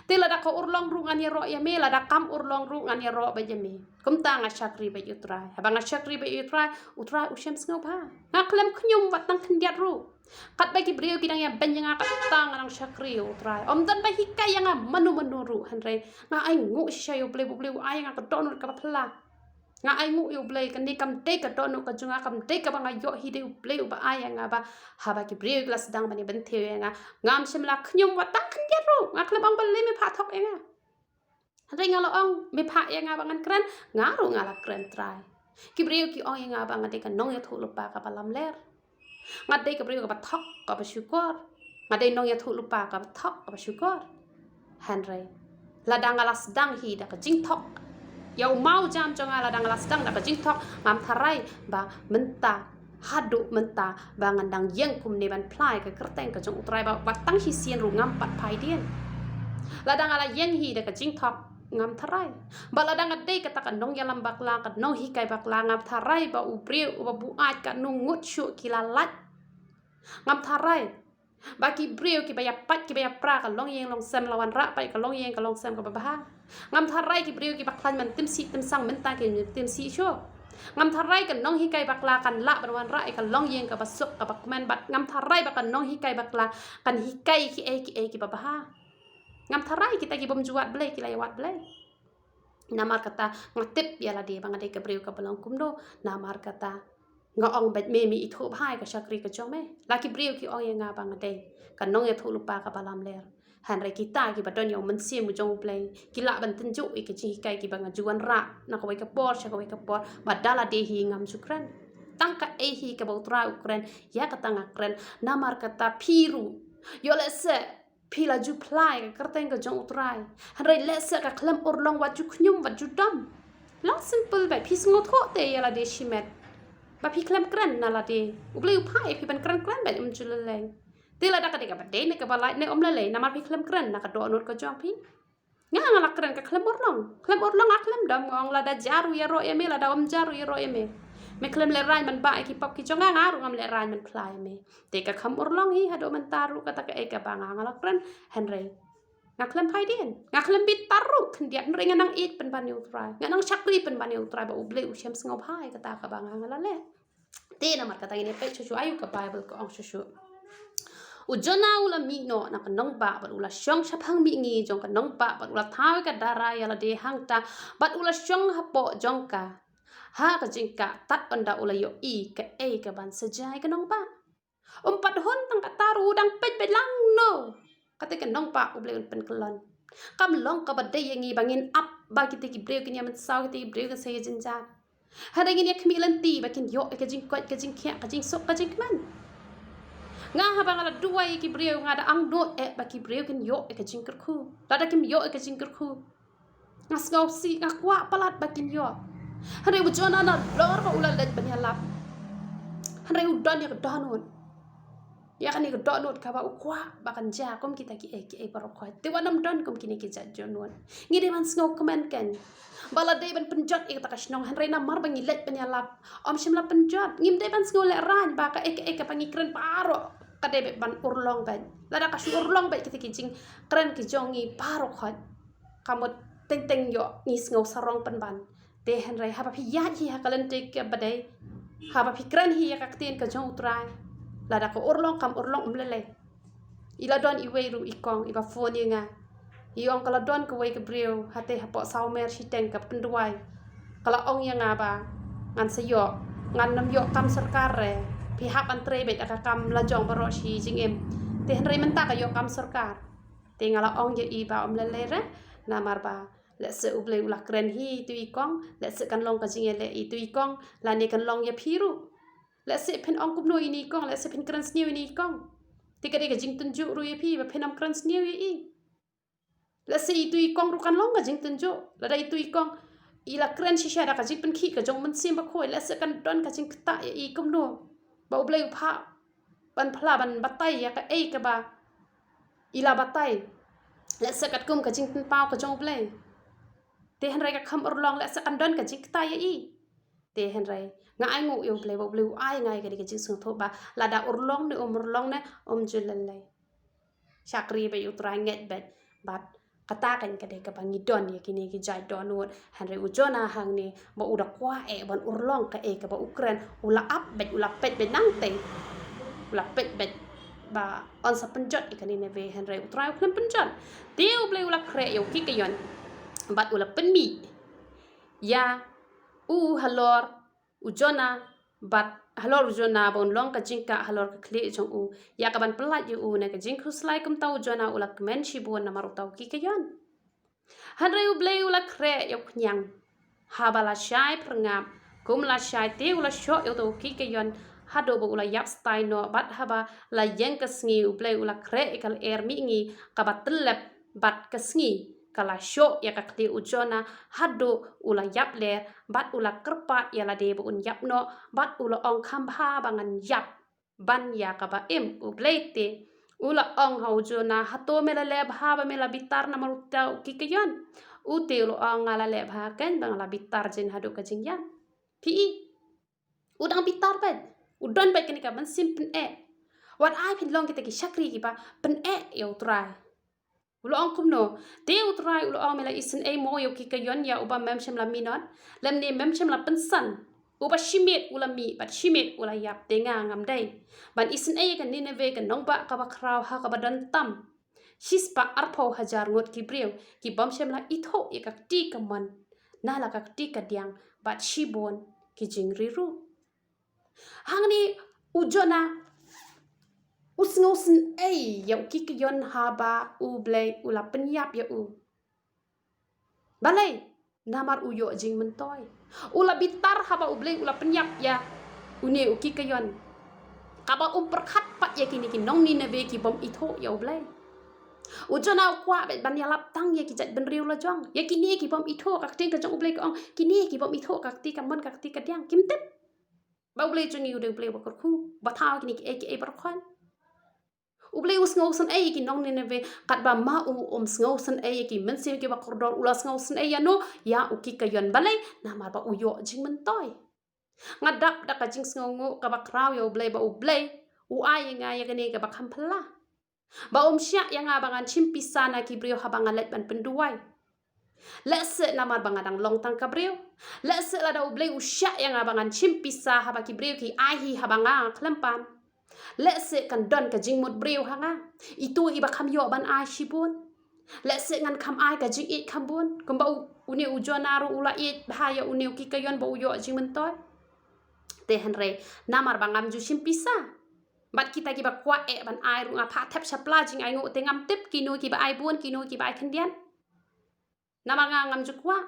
Te lada ka urlong ruh ngan ïaroh ïa me, lada kam urlong ruh ngan ïaroh beit ïa me. Kumta nga shakri beit ïa U Trai. Haba nga shakri beit ïa U Trai, U Trai u shem sngewbha. Nga khlem khñium wat tang khyndiat ruh. Katba ki briew ki dang ïa beiñ ïa nga, katta nga dang shakri ïa U Trai. Ym don ba hikai ïa nga mano mano ruh, hynrei nga ainguh shisha ïa U Blei, U Blei u ai ïa nga ka dohnud kaba phylla. Nga ainguh ïa U Blei, kane kam dei ka dohnud ka jong nga, kam dei kaba nga ïoh hi, dei U Blei uba ai ïa nga. Ba haba ki briew ki la sdang ban ïa bynthiew ïa nga, ngam shym la khñium wat tang khyndiat ruh. Nga khlem ong balei me phah thok ïa nga. Hynrei nga la ong, me phah ïa nga ba ngan kren, nga ruh nga la kren, Trai. Ki briew ki ong ïa nga ba nga dei ka nongïathuhlypa kaba lamler. Nga dei ka briew kaba thok kaba shukor. Nga dei nongïathuhlypa kaba thok kaba shukor. Hynrei lada nga la sdang hi da ka jingthok Ïa u maw jam jong nga lada nga la sdang da ka jingthok, ngam tharai ba mynta, haduh mynta ba ngan dang ïeng kumne ban phla ïa ka kyrteng ka jong U Trai, ba wat tang shisien ruh ngam pat phai dien. Lada nga la ïeng hi da ka jingthok, ngam tharai. Ba lada nga dei kata ka nongïalam bakla, ka nonghikai bakla, ngam tharai ba u briew uba buaid ka nongngut shuh ki la lait. Ngam tharai ba ki briew kiba ïa pait kiba ïa pra ka longïing longsem la wanrah pat ka longïing ka longsem kaba bha. Ngam tharai ki briew kiba khlaiñ ban tim sih tim sang mynta kim tim sih shuh. Ngam tharai ka nonghikai bakla kan lah ban wanrah ïa ka longïing kaba suk kaba kmen, bad ngam tharai ba ka nonghikai bakla kan hikai kiei kiei kiba bha. Ngam tharai kita ki bym ju wad Blei ki la ïa wad Blei. Namar kata nga tip ïa lade ba nga dei ka briew kaba long kumno. Namar kata nga ong bad me, me ithuh bha ïa ka shakri ka jong me. La ki briew ki ong ïa nga ba nga dei ka nongïathuhlypa kaba lamler. Hynrei kita kiba don ïa u Mynsiem u jong U Blei ki lah ban tynjuh ïa ka jinghikai kiba nga ju wanrah na kawei ka por sha kawei ka por, ba da lade hi ngam ju kren. Tang kaei hi kaba U Trai u kren, ïa kata nga kren. Namar kata phi ruh, ïoh lehse phi la ju phla ïa ka kyrteng ka jong U Trai, hynrei lehse ka khlem urlong, wat ju khñium, wat ju dom. Long simple beit, phi sngewthuh te ïa lade shimet ba phi khlem kren na lade. U Blei u phah ïa phi ban kren kren beit, um ju lei lei. Te lada ka dei kaba dei ne kaba lait ne um lei lei, namar phi khlem kren na ka dohnud ka jong phi. Nga nga la kren, ka khlem urlong. Khlem urlong, nga khlem dom, nga ong lada jar ruh ïaroh ïa me, lada um jar ruh ïaroh ïa me. Me khlem lehraiñ ban bah ïa ki pop ki jong nga, nga ruh ngam lehraiñ ban phla ïa me. Te ka khlem urlong hi haduh mynta ruh kata kaei kaba nga nga la kren. Hynrei nga khlem phai dien, nga khlem bitar ruh khyndiat, hynrei nga nang ïeit pynban ïa U Trai, nga nang shakri pynban ïa U Trai ba U Blei u shem sngewbha ïa kata kaba nga nga la leh. Te namar kata ngin ïa peit shuh shuh aïu ka Baibl ka ong shuh shuh. U Jonah u la mih noh na ka nongbah bad u la shong shaphang mihngi jong ka nongbah bad u la thaw ïa ka dara ïa lade hangta bad u la shong hapoh jong ka. Ha ka jingkah tad ynda u la ïohi kaei kaban sa jia ïa ka nongbah. Um pat hun tang katta ruh, u dang peit beit lang no kata ka nongbah U Blei un pynkyllon. Kam long kaba dei ïa ngi ba ngin ap ba kita ki briew kin ïa mynsaw, kita ki briew kin sa ïa jynjar. Hynrei ngin ïa khmih lynti ba kin ïoh ïa ka jingkoit, ka jingkhiah, ka jingsuk, ka jingkmen. Nga haba nga la duwai ïa ki briew, nga da angnud eh ba ki briew kin ïoh ïa ka jingkyrkhu. Lada kim ïoh ïa ka jingkyrkhu, nga sngewsih, nga kwah palat ba kin ïoh. Hynrei u Jonah nalor ba u la leit ban ïalap, hynrei u don ïa ka dohnud. Ïa kane ka dohnud kaba u kwah ba kan jia kum kita kiei kiei baroh khoit. Te wat nym don kum kine ki jait dohnud. Ngi dei ban sngewkmen kein ba la dei ban pynjot ïa kata ka shnong, hynrei namar ba ngi leit ban ïalap, ym shym la pynjot. Ngim dei ban sngew lehraiñ ba kaei kaei kaba ngi kren baroh ka dei beit ban urlong beit. Lada ka shu urlong beit kita ki jingkren ki jong ngi baroh khoit, ka mut teng teng ïoh ngi sngew sarong pynban. Te hynrei haba phi ïaid hi ha ka lynti kaba dei, haba phi kren hi ïa ka ktien ka jong U Trai, lada ka urlong kam urlong, um lei lei. I la don iwei ruh i kong iba phone ïa nga. I ong ka la don kawei ka briew hate hapoh Sawmer shiteng ka pynduwai. Ka la ong ïa nga ba ngan sa ïoh, ngan nym ïoh kam sorkar re. Phi hap ban trei beit da ka kam lajong baroh shi jingim. Te hynrei mynta ka ïoh kam sorkar. Te nga la ong ïa i ba ym lei lei re, namar ba lehse U Blei u la kren hi ïa itu i kong, lehse kan long ka jingïaleh ïa itu i kong, lane kan long ïa phi ruh. Lehse phin ong kumno ïa ini i kong, lehse phin kren sniew ïa ini i kong. Te ka dei ka jingtynjuh ruh ïa phi ba phin ym kren sniew ïa i. Lehse itu i kong ruh kan long ka jingtynjuh. Lada itu i kong i la kren shisha da ka jingpynkhih ka jong u Mynsiem Bakhuid, lehse kan don ka jingktah ïa i kumno ba U Blei u phah ban phla ban batai ïa kaei kaba i la batai. Lehse katkum ka jingpynpaw ka jong U Blei. Te hynrei ka kham urlong, lehse kan don ka jingktah ïa i. Te hynrei nga ainguh ïa U Blei ba U Blei u ai nga ïa ka dei ka jingsngewthuh ba lada urlong ne um urlong ne, um ju lei lei. Shakri beit ïa U Trai, ngeit beit. Bad kata kein ka dei kaba ngi don ïa kine ki jait dohnud. Hynrei u Jonah hangne ba u da kwah eh ban urlong kaei kaba u kren, u la ap beit, u la peit beit nangtei. U la peit beit ba yn sa pynjot ïa ka Nineveh, hynrei U Trai u khlem pynjot. Te U Blei u la khreh ïa u Gideon bad u la pynmih ïa u halor u Jonah, bad halor u Jonah ba un long ka jingkah halor ka khlieh jong u, ïa kaban pyllait ïa u na ka jingkhuslai. Kumta u Jonah u la kmen shibun namar uta u Gideon. Hynrei U Blei u la khreh ïa u khñiang. Haba la shai pyrngap kum la shai, te u la shoh ïa uta u Gideon haduh ba u la ïap stai noh. Bad haba la ïeng ka sngi, U Blei u la khreh ïa ka lyer mihngi kaba tyllep bad ka sngi. Ka la shoh ïa ka kti u Jonah haduh u la ïap ler, bad u la kyrpad ïa lade ba un ïap noh, bad u la ong kham bha ba ngan ïap ban ïa kaba im. U Blei te u la ong ha u Jonah, hato me la leh bha ba me la bitar namar uta u kikaïon? U te u la ong, nga la leh bha kein ba nga la bitar jin haduh ka jingïap. Phi i, u dang bitar bad u don bad kane ka mynsiem pyneh. Wat ai phin long kita ki shakri kiba pyneh ïa u Trai. U la ong kumno? Te u Trai u la ong, me la isynei mo ïa u kikaïon ïa uba mem shym la minot, lymne mem shym la pynsan? Uba shimet u la mih bad shimet u la ïap, te nga ngam dei ban isynei ïa ka Nineveh, ka nongbah kaba khraw ha kaba don tam shispah arphew hajar ngut ki briew ki bym shym la ithuh ïa ka kti kamon na la ka kti kadiang, bad shibun ki jingri ruh. Hangne u Jonah u sngewsynei ïa u kikaïon haba U Blei u la pynïap ïa u. Balei? Namar u ïoh jingmyntoi. U la bitar haba U Blei u la pynïap ïa une u kikaïon, kaba um pyrkhat pat ïa kine ki nong Nineveh ki bym ithuh ïa U Blei. U Jonah u kwah beit ban ïalap tang ïa ki jaitbynriew la jong, ïa kine ki bym ithuh ka ktien ka jong U Blei. Ka ong, kine ki bym ithuh ka kti kamon ka kti kadiang, kim tip ba U Blei jong ngi u dei U Blei ba kyrkhu, ba thaw kine kiei kiei baroh khoit. U Blei u sngewsynei ïa ki nong Nineveh katba ma u um sngewsynei ïa ki mynsiem kiba kordor. U la sngewsynei ïano? Ïa u kikaïon. Balei? Namar ba u ïoh jingmyntoi. Nga dap da ka jingsngewnguh kaba khraw ïa U Blei ba U Blei u ai ïa nga ïa kane kaba kham phylla. Ba um shah ïa nga ba ngan shim pisa na ki briew haba nga leit ban pynduwai. Lehse namar ba nga dang long tang ka briew. Lehse lada U Blei u shah ïa nga ba ngan shim pisa haba ki briew ki ai hi haba nga khlem pan, lehse kan don ka jingmut briew ha nga. Itu iba kham ïoh ban ai shibun. Lehse ngan kham ai ka jingïeit kham bun kumba u, une u Jonah ruh u la ïeit bha ïa une u kikaïon ba u ïoh jingmyntoi. Te hynrei namar ba ngam ju shim pisa, bad kita kiba kwah eh ban ai ruh nga phah thep shapla jingainguh, te ngam tip kino kiba ai bun, kino kiba ai khyndiat. Namar nga ngam ju kwah.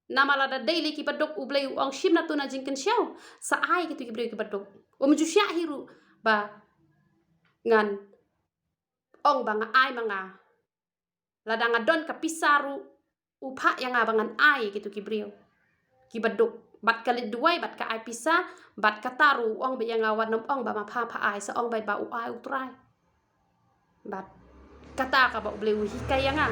Namar lada dei lei kiba duk, U Blei u ong, shim na tu na jingkynshew, sa ai kito ki briew kiba duk. Um ju shah hi ruh ba ngan ong ba nga ai ma nga. Lada nga don ka pisa ruh u phah ïa nga ba ngan ai kito ki briew kiba duk. Bad ka leit duwai bad ka ai pisa, bad kata ruh u ong beit ïa nga, wat nym ong ba ma pha pha ai, sa ong beit ba u ai U Trai. Bad kata kaba U Blei u hikai ïa nga.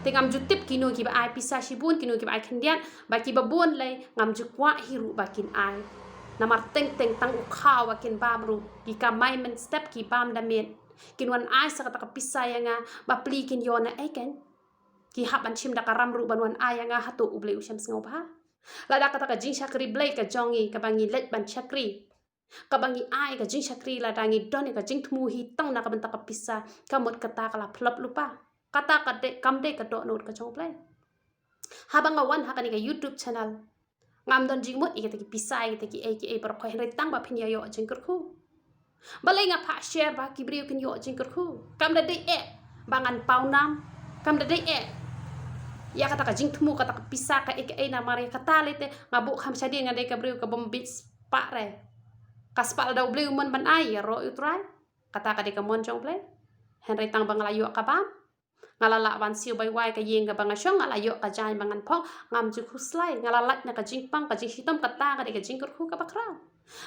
Te ngam ju tip kino kiba ai pisa shibun, kino kiba ai khyndiat, ba kiba bun lei ngam ju kwah hi ruh ba kin ai. Namar teng teng tang u khaw ba kin bam ruh, ki kamai mynstep ki bam da miet. Kin wan ai sa kata ka pisa ïa nga, ba pli kin ïoh na ei kein? Ki hap ban shim da ka ram ruh ban wan ai ïa nga, hato U Blei u shem sngewbha? Lada kata ka jingshakri Blei ka jong ngi kaba ngi leit ban shakri, kaba ngi ai ka jingshakri, lada ngi don ïa ka jingthmu hi tang na ka bynta ka pisa, ka mut kata ka la phlop lypa. Kata ka dei, kam dei ka dohnud ka jong U Blei. Haba nga wan ha kane ka YouTube channel, ngam don jingmut ïa kita ki pisa, ïa kita kiei kiei baroh khoit, hynrei tang ba phin ïa ïoh jingkyrkhu. Balei nga phah share? Ba ki briew kin ïoh jingkyrkhu. Kam da dei eh ba ngan paw nam, kam da dei eh ïa kata ka jingthmu, kata ka pisa, kaei kaei. Namar ïa kata lei te nga buh kham shadien, nga dei ka briew ka bym bit spah re. Ka spah lada U Blei u mon ban ai, ïaroh ïa U Trai. Kata ka dei ka mon jong U Blei. Hynrei tang ba nga la ïoh ka bam, nga la lah ban siew bai wai ka ïing kaba nga shong, nga la ïoh ka jaiñ ba ngan phong, ngam ju khuslai. Nga la lait na ka jingpang, ka jingshitom, kata ka dei ka jingkyrkhu kaba khraw.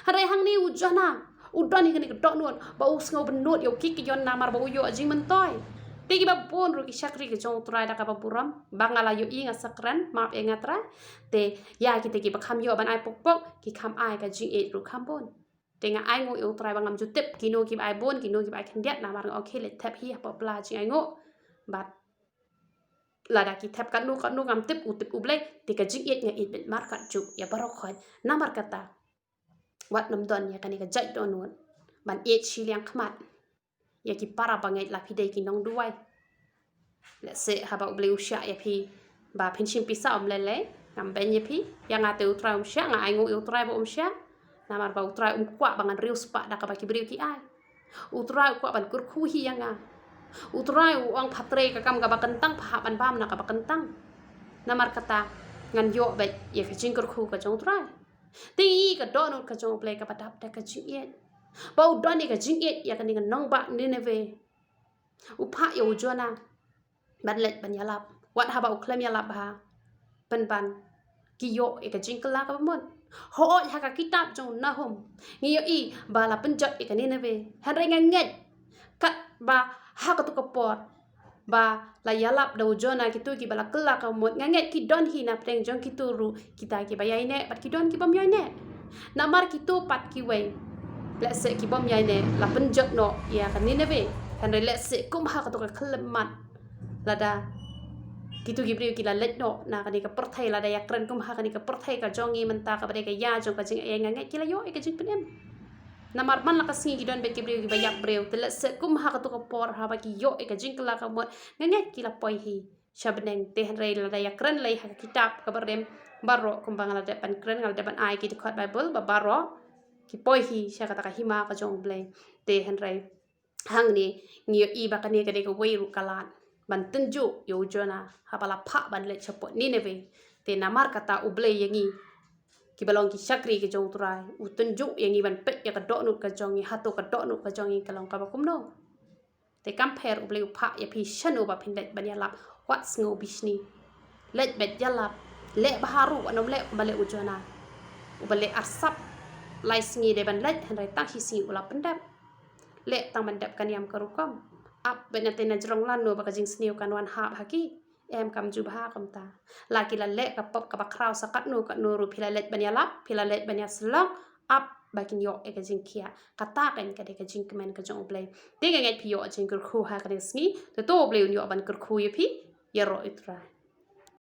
Hynrei hangne u Jonah u don ïa kane ka dohnud ba u sngew bynnud ïa u kikaïon namar ba u ïoh jingmyntoi. Te kiba bun ruh ki shakri ka jong U Trai da kaba burom ba nga la ïohi, nga sa kren, map ïa nga Trai. Te ïa kita kiba kham ïoh ban ai pok pok, ki kham ai ka jingïeit ruh kham bun. Te nga ainguh ïa U Trai ba ngam ju tip kino kiba ai bun, kino kiba ai khyndiat, namar nga ong khie leit thep hi hapoh pla jingainguh. Bad lada ki thep katno katno ngam tip, u tip U Blei. Te ka jingïeit nga ïeit beit markat juk ïa baroh khoit. Namar kata, wat nym don ïa kane ka jait dohnud ban ïeit shiliang khmat ïa ki para bangeit la phi dei ki nongduwai. Lehse haba U Blei u shah ïa phi ba phin shim pisa, um lei lei, ngam beiñ ïa phi. Ïa nga te U Trai um shah, nga ainguh ïa U Trai ba um shah. Namar ba U Trai um kwah ba ngan riewspah da kaba ki briew ki ai. U Trai u kwah ban kyrkhu hi ïa nga. U Trai u ong, pha trei ka kam kaba kyntang, pha hap ban bam na kaba kyntang. Namar kata ngan ïoh beit ïa ka jingkyrkhu ka jong U Trai. Te ïa ka dohnud ka jong U Blei kaba dap da ka jingïeit. Ba u don ïa ka jingïeit ïa kane ka nongbah Nineveh. U phah ïa u Jonah ban leit ban ïalap. Wat haba u khlem ïalap bha, pynban ki ïoh ïa ka jingkylla kaba mut. Hooid, ha ka kitab jong u Nahum ngi ïohi ba la pynjot ïa ka Nineveh. Hynrei nga ngeit katba ha katu ka por ba la ïalap da u Jonah kito kiba la kylla kaba mut, nga ngeit ki don hi na pdeng jong kito ruh kita kiba ïaineh bad ki don ki bym ïaineh. Namar kito pat kiwei, lehse ki bym ïaineh la pynjot noh ïa ka Nineveh. Hynrei lehse kum ha katu ka khyllipmat, lada kito ki briew ki la leit noh na kane ka pyrthei, lada ïakren kum ha kane ka pyrthei ka jong ngi mynta kaba dei ka ïa jong ka jingaiei, nga ngeit ki la ïoh ïa ka jingpynim. Namar man la ka sngi ki don bad ki briew kiba ïap briew, te lehse kum ha katu ka por haba ki ïoh ïa ka jingkylla kaba mut, nga ngeit ki la poi hi sha bneng. Te hynrei lada ïakren lei ha ka kitab kaba rim baroh, kumba nga la dep ban kren, nga la dep ban ai ki dkhot Baibl ba baroh ki poi hi sha kata ka hima ka jong U Blei. Te hynrei hangne ngi ïohi ba kane ka dei kawei ruh ka lad ban tynjuh ïa u Jonah haba la phah ban leit shapoh Nineveh. Te namar kata U Blei ïa ngi kiba long ki shakri ka jong U Trai u tynjuh ïa ngi ban peit ïa ka dohnud ka jong ngi, hato ka dohnud ka jong ngi ka long kaba kumno. Te kam pher, U Blei u phah ïa phi shano ba phin leit ban ïalap. Wat sngew bishni, leit beit ïalap. Leh bha ruh, wat nym leh kumba leh u Jonah, uba leh arsap lai sngi dei ban leit, hynrei tang shi sngi u la pyndep. Leh tang ban dep ka niam ka rukom. Ap beit na te na jrong lano ba ka jingsniew kan wan hap ha ki. Em, kam ju bha kumta. La ki la leh ka pop kaba khraw sa katno katno ruh, phi la leit ban ïalap, phi la leit ban ïasyllok, ap ba kin ïoh ïa ka jingkhiah. Kata kan ka dei ka jingkmen ka jong U Blei. Te nga ngeit phi ïoh jingkyrkhu ha kane ka sngi. Te to U Blei un ïoh ban kyrkhu ïa phi. Ïaroh ïa U Trai.